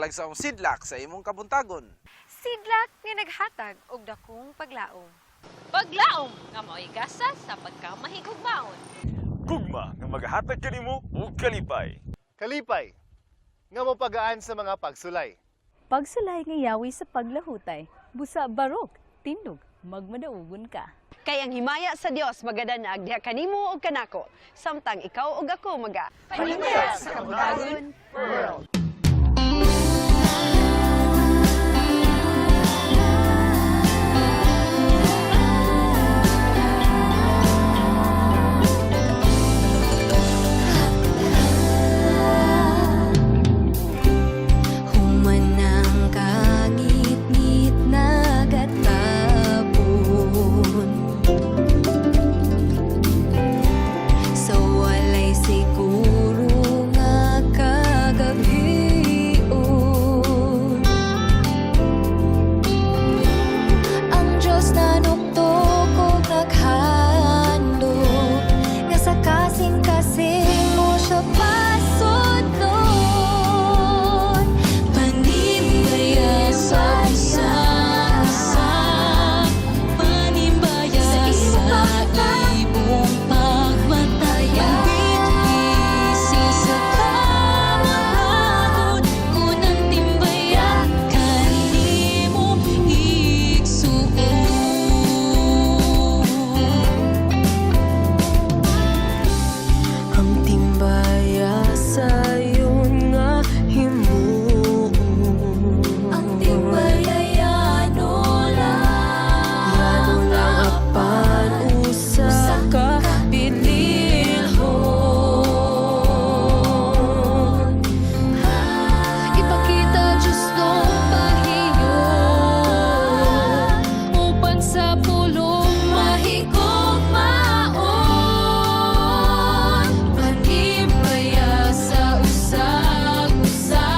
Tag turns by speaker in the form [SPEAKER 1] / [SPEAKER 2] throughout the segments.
[SPEAKER 1] talagsaong sidlak sa imong kabuntagon.
[SPEAKER 2] Sidlak nga naghatag og dakong paglaom.
[SPEAKER 3] Paglaom nga mao'y gasa sa pagkamahigugmaon.
[SPEAKER 4] Gugma nga magahatag kanimo og kalipay.
[SPEAKER 5] Kalipay, nga mopagaan sa mga pagsulay.
[SPEAKER 6] Pagsulay nga yawi sa paglahutay, busa barok, tindog, magmadaugon ka.
[SPEAKER 7] Kay ang himaya sa Dios magadanag diha kanimo ug kanako, samtang ikaw ug ako maga.
[SPEAKER 2] Panimbaya sa Kabuntagon World.
[SPEAKER 8] Humanang kangit-ngit nagatapon sa walay siguro nga kagabion. Ang Diyos na nuktok og naghandom nga sa kasing-kasing mo siya pasudlon. Panimbaya sa isa, panimbaya sa imong pagmataya. Pambitisi sa kamahagod, unang timbaya kanimo igsuon. Ang timbaya sayon nga himuon. Ang timbaya yano lang. Yano lang apan usa ka bililhon. Ipakita Diyos nung pahiyon upan sa pulong mahigugmaon. Panimbaya sa usag-usa,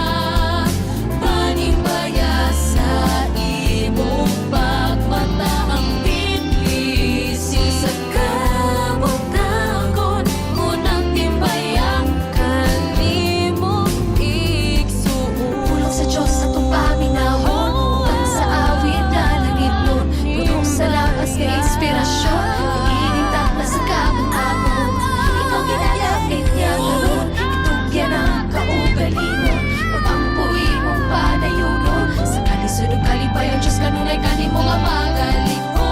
[SPEAKER 8] panimbaya sa imong pagmata. Ang bitlisi sa kabutagon, unang timbaya kanimo igsuon. Pulong sa Diyos atong paminahon, uban sa awit na langit nun, puno sa lakas nga inspirasyon, ining takla sa kabuntagon. Ikaw ginalapit niya karon, itugyan ang kaugalingon, pagampuy mong panayunon, sa kalisod ug kalipayon, Diyos kanunay kanimo nga magalikon.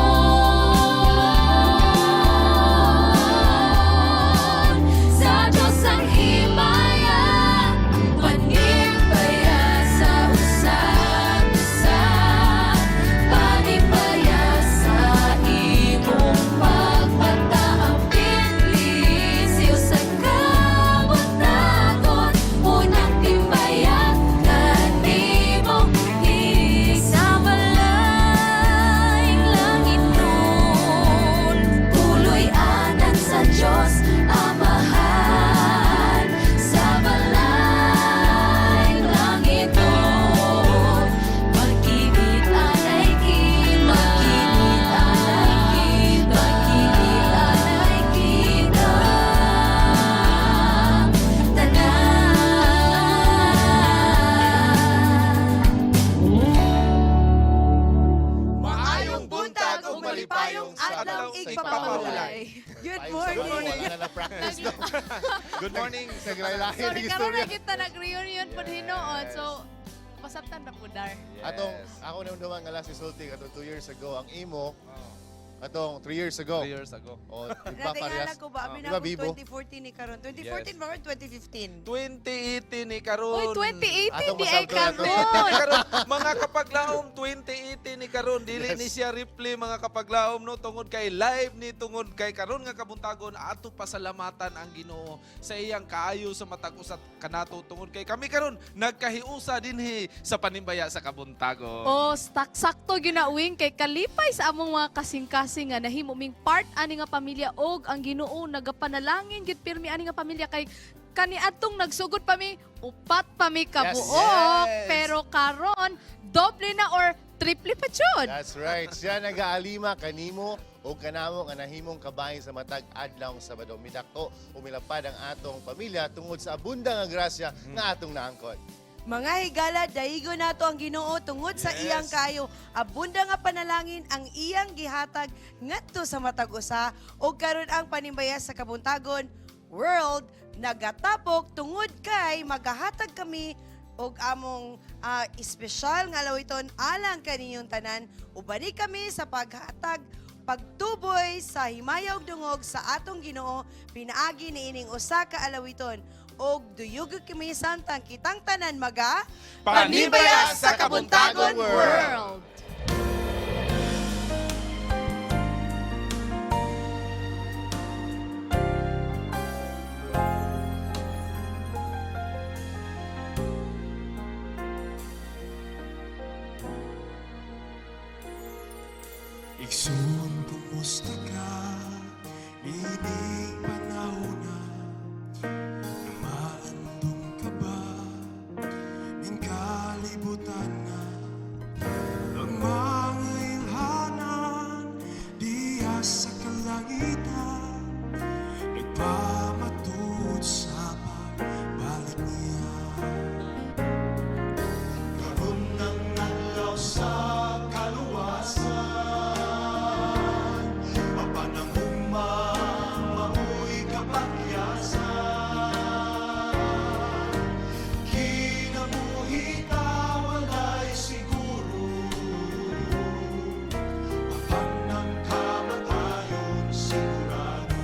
[SPEAKER 8] Sa Diyos ang himaya, panimbaya sa usag-usa, panimbaya sa imong pagpataapin, lisiw sa kabuntagon, unang timbaya kanimo isabalay langit nun. Puloy anan sa Diyos Amahan, sa balay langit nun. Pag-ibig anay kita, pag-ibig anay kita, pag-ibig anay kita, tanan.
[SPEAKER 1] Maayong buntag ug malipayong
[SPEAKER 9] Adlaw
[SPEAKER 1] sa
[SPEAKER 9] igpapahulay. Good morning.
[SPEAKER 5] Wala na na-practice no.
[SPEAKER 1] Good morning.
[SPEAKER 5] Naglahi
[SPEAKER 9] Sorry,
[SPEAKER 5] ng
[SPEAKER 9] karon
[SPEAKER 5] istorya.
[SPEAKER 9] na kita nag-reunion po hinuon. So, pasabtan na po dar.
[SPEAKER 5] Atong ako na duman nga last resulti atong 2 years ago ang imo atong 3 years ago.
[SPEAKER 1] 3 years ago.
[SPEAKER 5] O, di ba
[SPEAKER 10] Natingala
[SPEAKER 5] parehas?
[SPEAKER 10] ko ba? Abi
[SPEAKER 5] Di
[SPEAKER 10] na
[SPEAKER 5] ba
[SPEAKER 10] ako
[SPEAKER 5] bibo?
[SPEAKER 10] 2014 ni karon. 2014 ba or 2015?
[SPEAKER 1] 2018 ni karon.
[SPEAKER 9] Uy, 2018
[SPEAKER 5] Atong
[SPEAKER 9] di ay
[SPEAKER 5] masabtan ato.
[SPEAKER 9] karon.
[SPEAKER 1] Karon, mga kapaglaom 2018 ni karon dili
[SPEAKER 5] Yes.
[SPEAKER 1] ni siya replay, mga kapaglaom, no, tungod kay live ni tungod kay karon nga kabuntagon ato pasalamatan ang Ginoo sa iyang kaayo sa matag usa kanato tungod kay kami karon nagkahiusa dinhi sa panimbaya sa kabuntagon.
[SPEAKER 9] Oh, sakto ginawing kay kalipay sa among mga kasing-kasing nga nahimo ming part ani nga pamilya og ang Ginoo nagapanalangin gid pirmi ani nga pamilya kay kaniadtong nagsugod pa mi upat pa mi kabuok
[SPEAKER 1] Yes.
[SPEAKER 9] pero karon doble na or triple pa jud.
[SPEAKER 5] That's right. Siya nagaalima kanimo o kanamo nga nahimong kabahin sa matag adlaw Sabado. Midako umilapad ang atong pamilya tungod sa abunda nga grasya nga atong naangkon.
[SPEAKER 10] Mga higala, daigo nato ang Ginoo tungod sa iyang kayo. Abunda nga panalangin ang iyang gihatag ngadto sa matag usa ug karon ang panimbaya sa kabuntagon world nagatapok tungod kay magahatag kami og among espesyal nga lawiton alang kaninyong tanan. Ubani kami sa paghatag pagtuboy sa himaya ug dungog sa atong Ginoo pinaagi niining usa ka alawiton og duyog kami samtang kitang tanan maga
[SPEAKER 1] Panibaya sa Kabuntagon World!
[SPEAKER 11] Igsoon, kumusta ka? Ining panahon na namaandong ka ba? Ning kalibutan na ang mga ilhanan diya sa kalangitan nagpamatuod sa pagbalik niya. Karon ng adlaw sa kaluwasan, apan ang ugma mao'y kapakyasan. Kinabuhi ta walay siguro, apan ang kamatayon sigurado.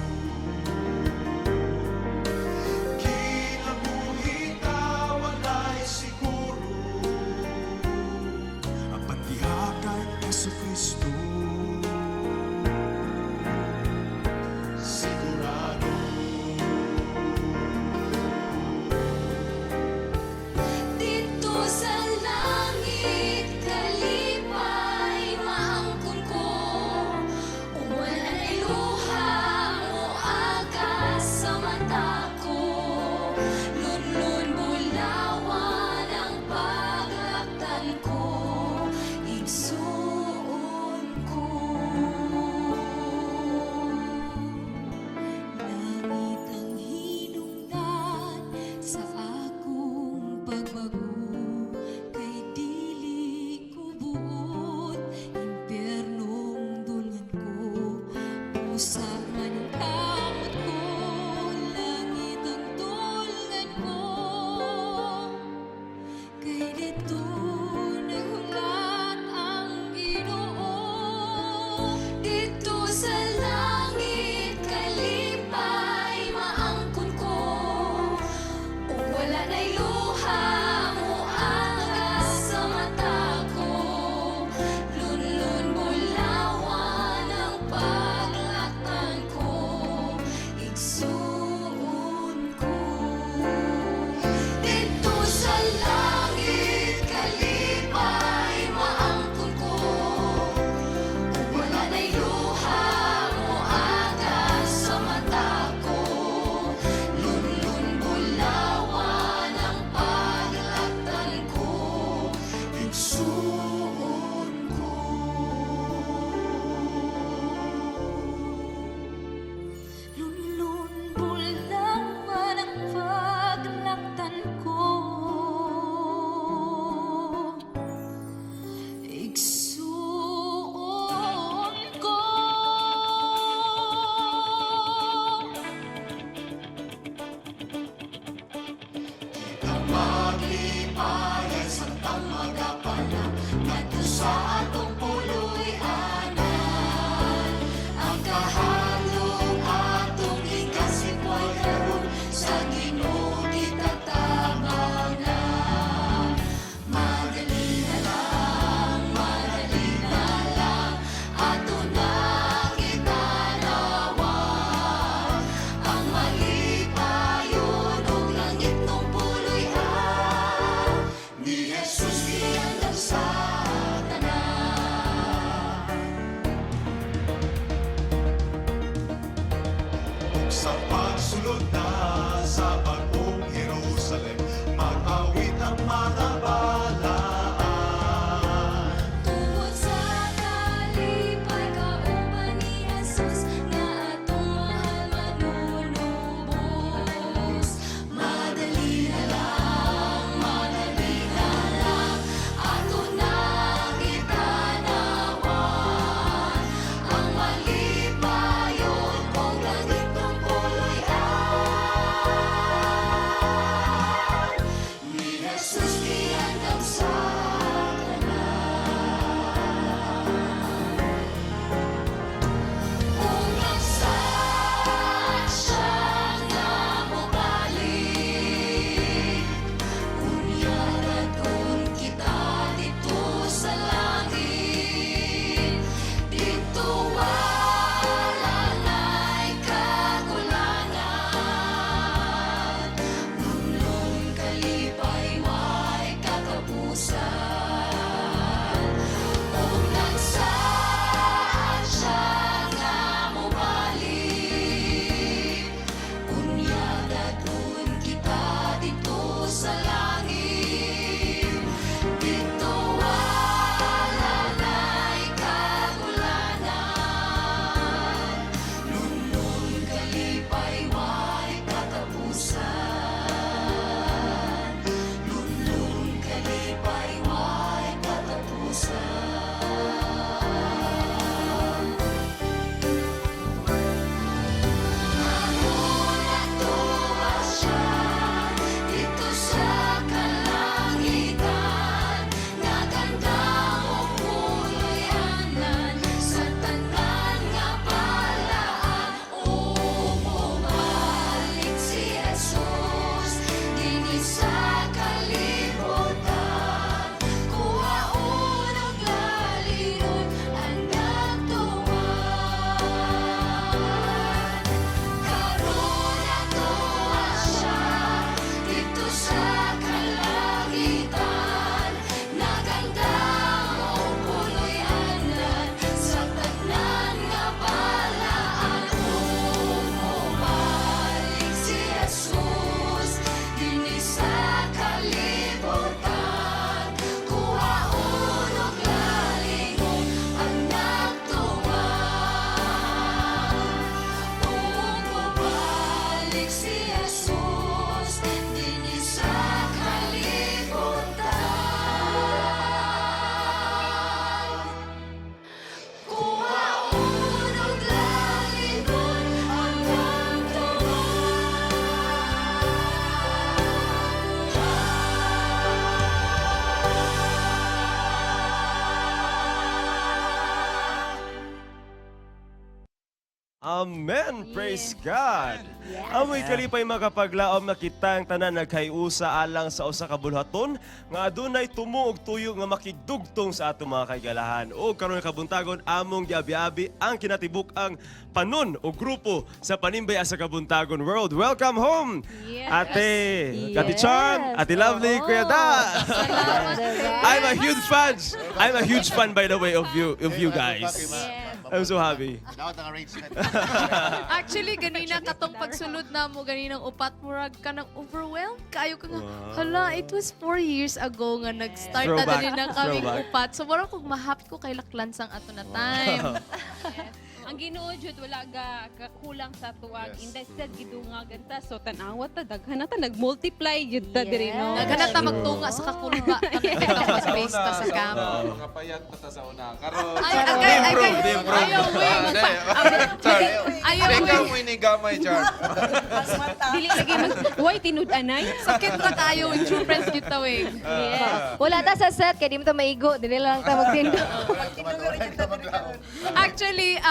[SPEAKER 11] Kinabuhi ta walay siguro,
[SPEAKER 12] Apan diha kay Hesus Kristo.
[SPEAKER 11] Sigurado.
[SPEAKER 8] Dito sa langit kalipay maangkon ko. Wala na'y luha mo aga sa mata ko. Lunlun bulawan ang paglaktan ko. Igsuon ko. Langit ang hinungdan sa akong pagbago kay dili ko buot impyernong dulngan ko usa man ang kamot ko langit ang dulngan ko kay dito naghulat ang Ginoo. Dito sa langit kalipay maangkon ko. Ug wala na'y luha mo aga sa mata ko. Lunlun bulawan ang paglaktan ko. Igsuon ko. Dito sa langit kalipay maangkon ko. Ug wala na'y luha mo aga sa mata ko. Lunlun bulawan ang paglaktan ko.
[SPEAKER 11] Igsuon ko.
[SPEAKER 8] Lunlun bulawan ang paglaktan ko. Igsuon ko.
[SPEAKER 11] Maglipayay sa tamagapala ngadto sa atong puloy-anan. Ang kahadlok atong gikasipoy karon sa Ginoo gitatabangan.
[SPEAKER 8] Madali na lang, madali na lang, ato na kitanawan. Ang malipayon og langit nung puloy-an,
[SPEAKER 11] Ni Jesus
[SPEAKER 8] giandam sa tanan.
[SPEAKER 11] Ug sa pagsulod na sa bagong Jerusalem, mag-awit ang mga balaan.
[SPEAKER 8] Tungod sa kalipay kauban ni Jesus nga atong mahal manunubos. Madali na lang, madali
[SPEAKER 13] Amen! Praise God! Amoy kalipay makapaglaom na kita ang tanan nagkayusa alang sa usa ka bulhaton nga adunay tumo og tuyo nga makigdugtong sa atong mga kaigalahan. O karon kabuntagon among giabi-abi ang kinatibuk-ang panon o grupo sa Panimbaya sa Kabuntagon World. Welcome home!
[SPEAKER 9] Yes.
[SPEAKER 13] Ate, Ate Charm, Ate Lovely, Kuya Da. I'm a huge fan. I'm a huge fan, by the way, of you guys. I'm so happy.
[SPEAKER 5] Dapat ang arrangement.
[SPEAKER 9] Actually, ganina katong pagsulod na mo, ganinang upat, murag ka nang overwhelmed. Kaayo ka nga, hala, it was 4 years ago nga nag-start na
[SPEAKER 13] Throwback.
[SPEAKER 9] dali na kaming
[SPEAKER 13] Throwback.
[SPEAKER 9] upat. So, murag kung mahapit ko kay laklansang ato na time.
[SPEAKER 3] Ang Ginoo jud wala ga kulang sa tuwag. Instead gidungagan ta, so tan-awa ta, daghan na ta, nag-multiply jud ta diri, no.
[SPEAKER 9] Daghan na ta magtunga sa kakulba. Kami space ta sa kamo.
[SPEAKER 1] Mga payat pa ta sa una. Karon.
[SPEAKER 9] Ay, agay, ay,
[SPEAKER 13] Improve,
[SPEAKER 9] ay,
[SPEAKER 13] improve.
[SPEAKER 9] ayaw, wing.
[SPEAKER 1] Char.
[SPEAKER 9] Ayaw,
[SPEAKER 1] Ikaw
[SPEAKER 9] wing.
[SPEAKER 1] mo inigamay, Char.
[SPEAKER 3] Dili lagi mag way tinud-anay.
[SPEAKER 9] Sakit ra kaayo, wing. True friends kita, wing.
[SPEAKER 3] Yes.
[SPEAKER 2] Wala ta sa set kay di mo ta maigo, dili lang ta magtindo.
[SPEAKER 9] Actually,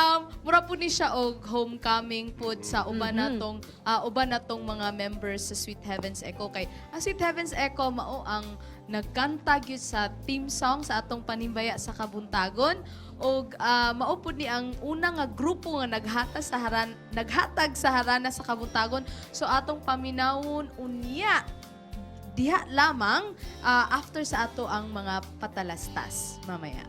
[SPEAKER 9] mura po ni siya og homecoming pod sa uban natong uban natong mga members sa Sweet Heavens Echo kay ang Sweet Heavens Echo mao ang nagkanta gyud sa theme song sa atong panimbaya sa Kabuntagon og mao pud ni ang una nga grupo nga naghatag sa harana sa Kabuntagon. So atong paminawon unya diha lamang after sa ato ang mga patalastas mamaya.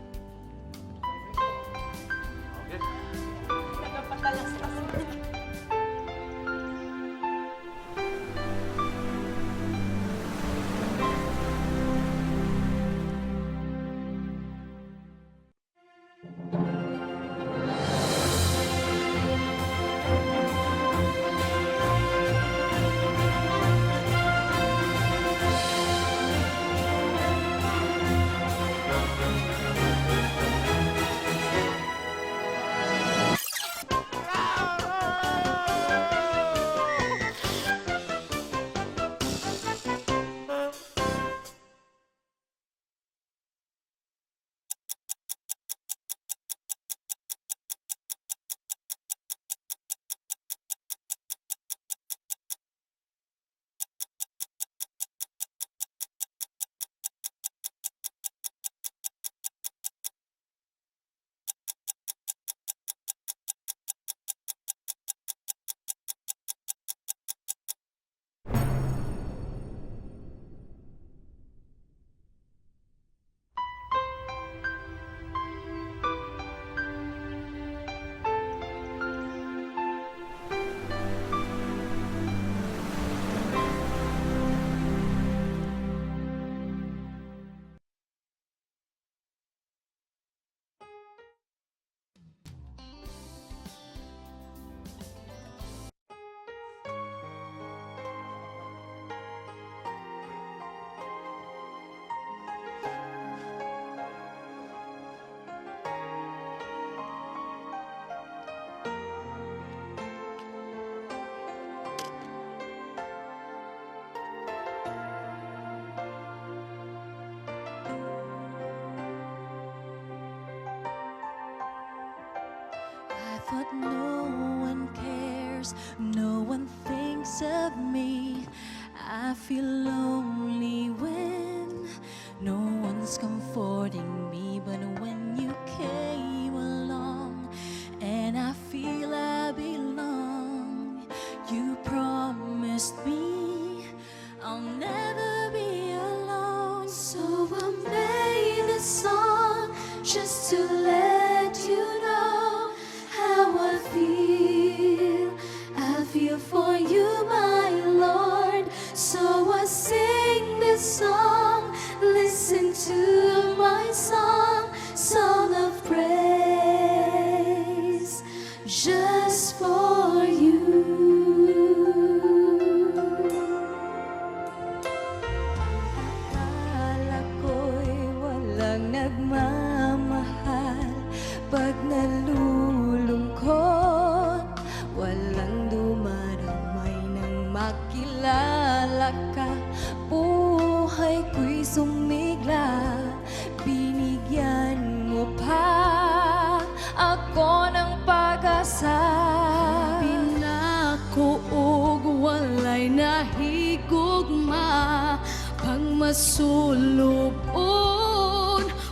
[SPEAKER 8] I thought no one cares, no one thinks of me. I feel lonely when no one's comforting me. But when you came along and I feel I belong, you promised me I'll never be alone. So I made this song just to let you know how I feel. I feel for you, my Lord. So I sing this song. Listen to my song, song of praise, just for you. Akala ko'y walang nagmamahal. Pag nalulungkot, walang dumaramay. Nang makilala ka, buhay ko'y sumigla. Binigyan mo pa ako ng pag-asa. pasulubon.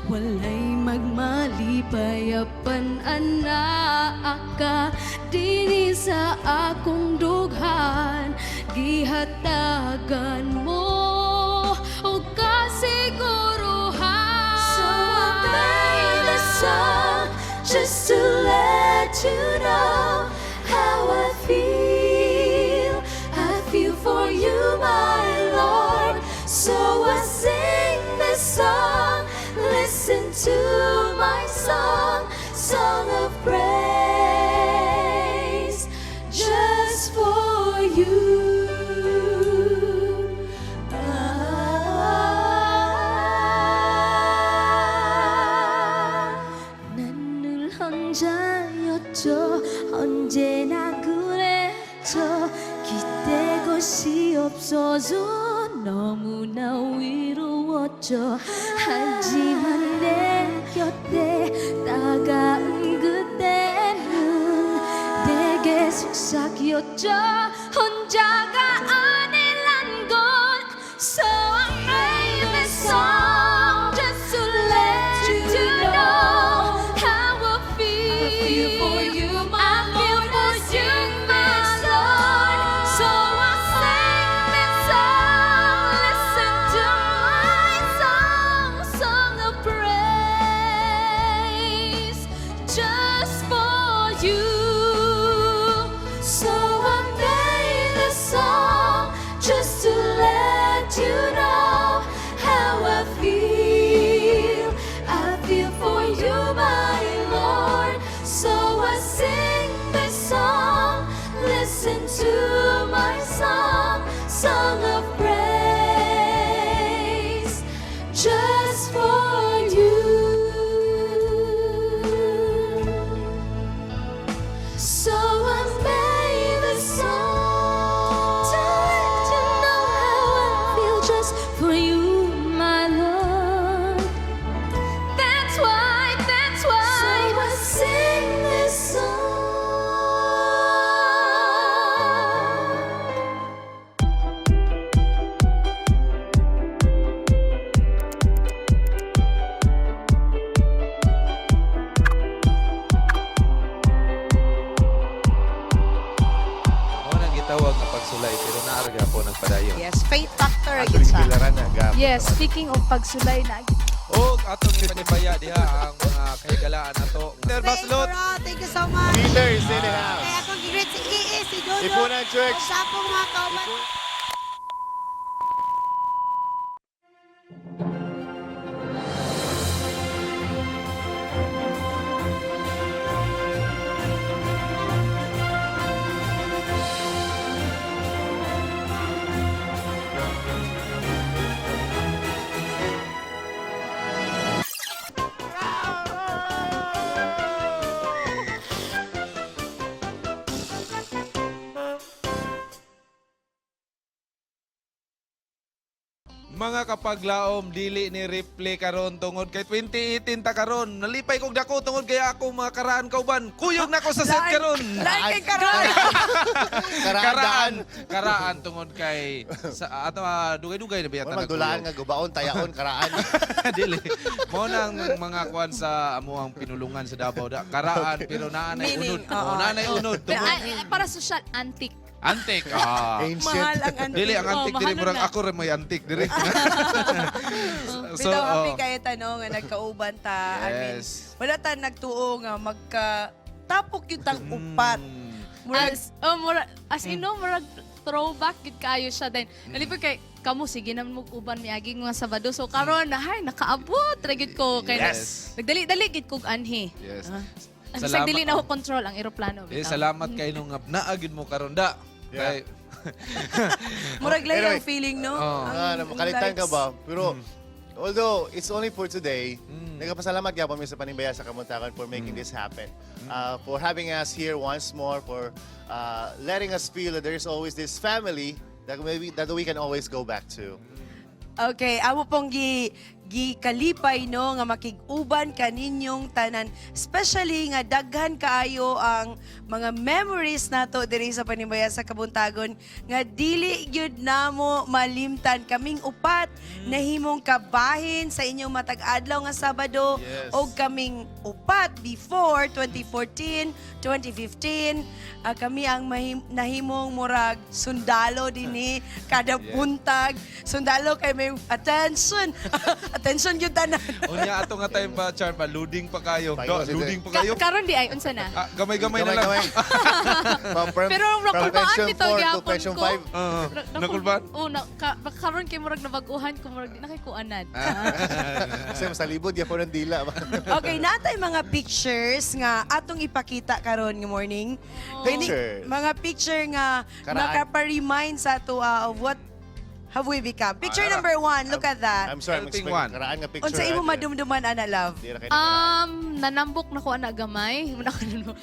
[SPEAKER 8] Walay magmalipay apan anaa ka dinhi sa akong dughan. Gihatagan mo og kasiguruhan. So I made a song just to let you know how I feel. I feel for you, my Lord. So I sing this song. Listen to my song, song of praise, just for you. 아, 난 늘 혼자였죠. 언제나 그랬죠. 기댈 곳이 없어서 너무나 외로웠죠. 하지만 내 곁에 다가온 그때는 내게 속삭였죠. 혼자가 아니란 걸. So I made this song just to let you know how I feel for you, my I feel for you, my Lord. So I sing this song, listen to my song, song of praise, just for you. So I made this song just to let you know how I feel. I feel for you, my Lord. So I sing this song. Listen to my song, song of praise, just for you. So I made this song to let you know how I feel just for you, my Lord. That's why, that's why. So I sing this song.
[SPEAKER 1] Mao nang gitawag nga pagsulay pero naa ra gyapon nagpadayon.
[SPEAKER 10] Yes, faith factor
[SPEAKER 5] Actually,
[SPEAKER 10] gyud siya.
[SPEAKER 5] pilaran na gapon.
[SPEAKER 9] Yes, speaking of pagsulay na
[SPEAKER 1] Og atong ipanibaya diha ang mga kahigalaan nato. Sir
[SPEAKER 10] Thank you,
[SPEAKER 1] Baslot.
[SPEAKER 10] Ro. Thank you so much.
[SPEAKER 5] Peter is in the house.
[SPEAKER 10] Kaya akong gi-greet si EE, si Jojo.
[SPEAKER 5] Ipunan Church.
[SPEAKER 10] Ug sa akong mga kauban.
[SPEAKER 1] Mga kapaglaom, dili ni replay karon tungod kay 2018 ta karon. Nalipay kog dako tungod kay ako mga karaan kauban. Kuyog na ko sa set karon.
[SPEAKER 10] Lain kay karon.
[SPEAKER 1] Karaan, karaan tungod kay sa ato dugay-dugay na biyata
[SPEAKER 5] Wala magdulaan nga gubaon, tayaon, karaan.
[SPEAKER 1] Dili. Mao nang mga kuan sa amuang pinulungan sa Davao da. Karaan pero naa nay
[SPEAKER 10] Meaning,
[SPEAKER 1] unod.
[SPEAKER 10] oo.
[SPEAKER 1] Oh, naa nay unod
[SPEAKER 9] Pero,
[SPEAKER 1] tungod
[SPEAKER 9] ay, ay, para social antique.
[SPEAKER 1] antik. Ah.
[SPEAKER 5] Ancient.
[SPEAKER 10] Mahal ang antik.
[SPEAKER 1] Dili ang antik
[SPEAKER 9] Oh,
[SPEAKER 1] dili
[SPEAKER 9] mahalo
[SPEAKER 1] murag
[SPEAKER 9] na.
[SPEAKER 1] ako ra may antik diri.
[SPEAKER 10] So, Bitaw happy
[SPEAKER 1] oh.
[SPEAKER 10] kayo tanong nga nagkauban ta. I mean,
[SPEAKER 1] Yes.
[SPEAKER 10] wala ta nagtuo nga magka tapok yung tang upat. Murag,
[SPEAKER 9] As, oh, mura, as in, no, murag throwback gid kaayo siya then. Nalipod kay kamo sige naman mo uban miaging mga Sabado. So karon hay nakaabot ra gid ko kay
[SPEAKER 1] Yes.
[SPEAKER 9] nagdali-dali gid kog anhi.
[SPEAKER 1] Yes.
[SPEAKER 9] Ang bisag dili na ko control ang eroplano.
[SPEAKER 1] Eh,
[SPEAKER 9] bitaw.
[SPEAKER 1] salamat kay nung naa gyud mo karon da.
[SPEAKER 5] Yeah.
[SPEAKER 1] Kay
[SPEAKER 10] murag lang
[SPEAKER 5] Anyway.
[SPEAKER 10] ang feeling, no?
[SPEAKER 1] Oh.
[SPEAKER 10] Ang-
[SPEAKER 5] Ah,
[SPEAKER 10] ang
[SPEAKER 5] makalitan ka
[SPEAKER 10] lights.
[SPEAKER 5] ba? Pero, although it's only for today, nagpasalamat gyapon mi sa Panimbaya sa Kamuntakan for making this happen. For having us here once more, for letting us feel that there's always this family that maybe that we can always go back to.
[SPEAKER 10] Okay, amo pong gi Gikalipay no nga makig-uban kaninyong tanan. Especially nga daghan kaayo ang mga memories nato diri sa Panimbaya sa Kabuntagon nga dili gyud namo malimtan kaming upat nahimong kabahin sa inyong matag adlaw nga Sabado og kaming upat before 2014, 2015, kami ang nahimong murag sundalo dinhi kada buntag. Sundalo kay may attention. Attention gyud tanan.
[SPEAKER 1] Unya ato nga time pa, Charm, pa, loading pa kayo.
[SPEAKER 5] Pahinga
[SPEAKER 1] Do,
[SPEAKER 5] si
[SPEAKER 1] loading pa kayo.
[SPEAKER 9] Karon di ay unsa na.
[SPEAKER 1] Ah, gamay-gamay na lang.
[SPEAKER 5] Gamay-gamay.
[SPEAKER 9] Pero
[SPEAKER 5] From
[SPEAKER 9] nakulbaan
[SPEAKER 5] pension
[SPEAKER 9] bitaw
[SPEAKER 5] 4 to
[SPEAKER 9] gyapon
[SPEAKER 5] pension
[SPEAKER 9] ko.
[SPEAKER 5] 5.
[SPEAKER 1] Oo. Nakulbaan?
[SPEAKER 9] Oh, na, karon kay murag nabaguhan ko murag di na kay kuanad.
[SPEAKER 5] Kasi mas libod, yapon ng dila.
[SPEAKER 10] Okay, natay mga pictures nga atong ipakita karon nga morning.
[SPEAKER 5] Pictures.
[SPEAKER 10] Mga picture nga
[SPEAKER 5] Karaan.
[SPEAKER 10] makapa-remind sa ato of what have we become. Picture
[SPEAKER 1] Ah,
[SPEAKER 10] number one, look at that.
[SPEAKER 5] I'm sorry, I'm
[SPEAKER 1] Helping
[SPEAKER 5] expecting
[SPEAKER 1] one.
[SPEAKER 5] karaan nga picture.
[SPEAKER 10] Unsa imo
[SPEAKER 5] ate.
[SPEAKER 10] madumduman ana love?
[SPEAKER 5] Di ra kay karaan.
[SPEAKER 9] Nanambok na ko ana gamay. Muna ko nun.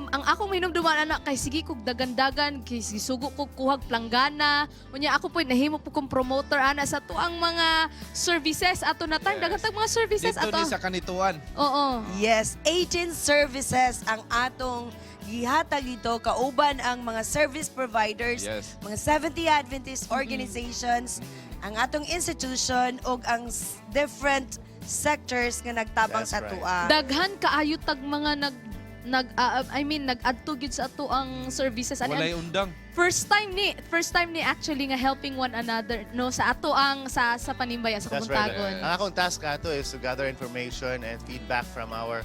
[SPEAKER 9] Ang akong hinumduman ana kay sige kog dagan-dagan kay sugo kog kuhag planggana. Unya ako po nahimo po kong promoter ana sa tuang mga services ato na time daghan tag mga services
[SPEAKER 1] Dito
[SPEAKER 9] ato.
[SPEAKER 1] ni sa Kanituan.
[SPEAKER 9] Oo.
[SPEAKER 10] Yes, 18 services ang atong gihatag dito kauban ang mga service providers, mga 70 Adventist organizations, ang atong institution ug ang different sectors nga nagtabang
[SPEAKER 5] That's
[SPEAKER 10] sa
[SPEAKER 5] right.
[SPEAKER 10] atua.
[SPEAKER 9] Daghan kaayo tag mga nag nag I mean nag-adto gyud sa ato ang services ani.
[SPEAKER 1] Walay undang.
[SPEAKER 9] First time ni actually nga helping one another no sa ato ang sa Panimbaya sa
[SPEAKER 5] That's right.
[SPEAKER 9] Kabuntagon.
[SPEAKER 5] Ang akong task ato is to gather information and feedback from our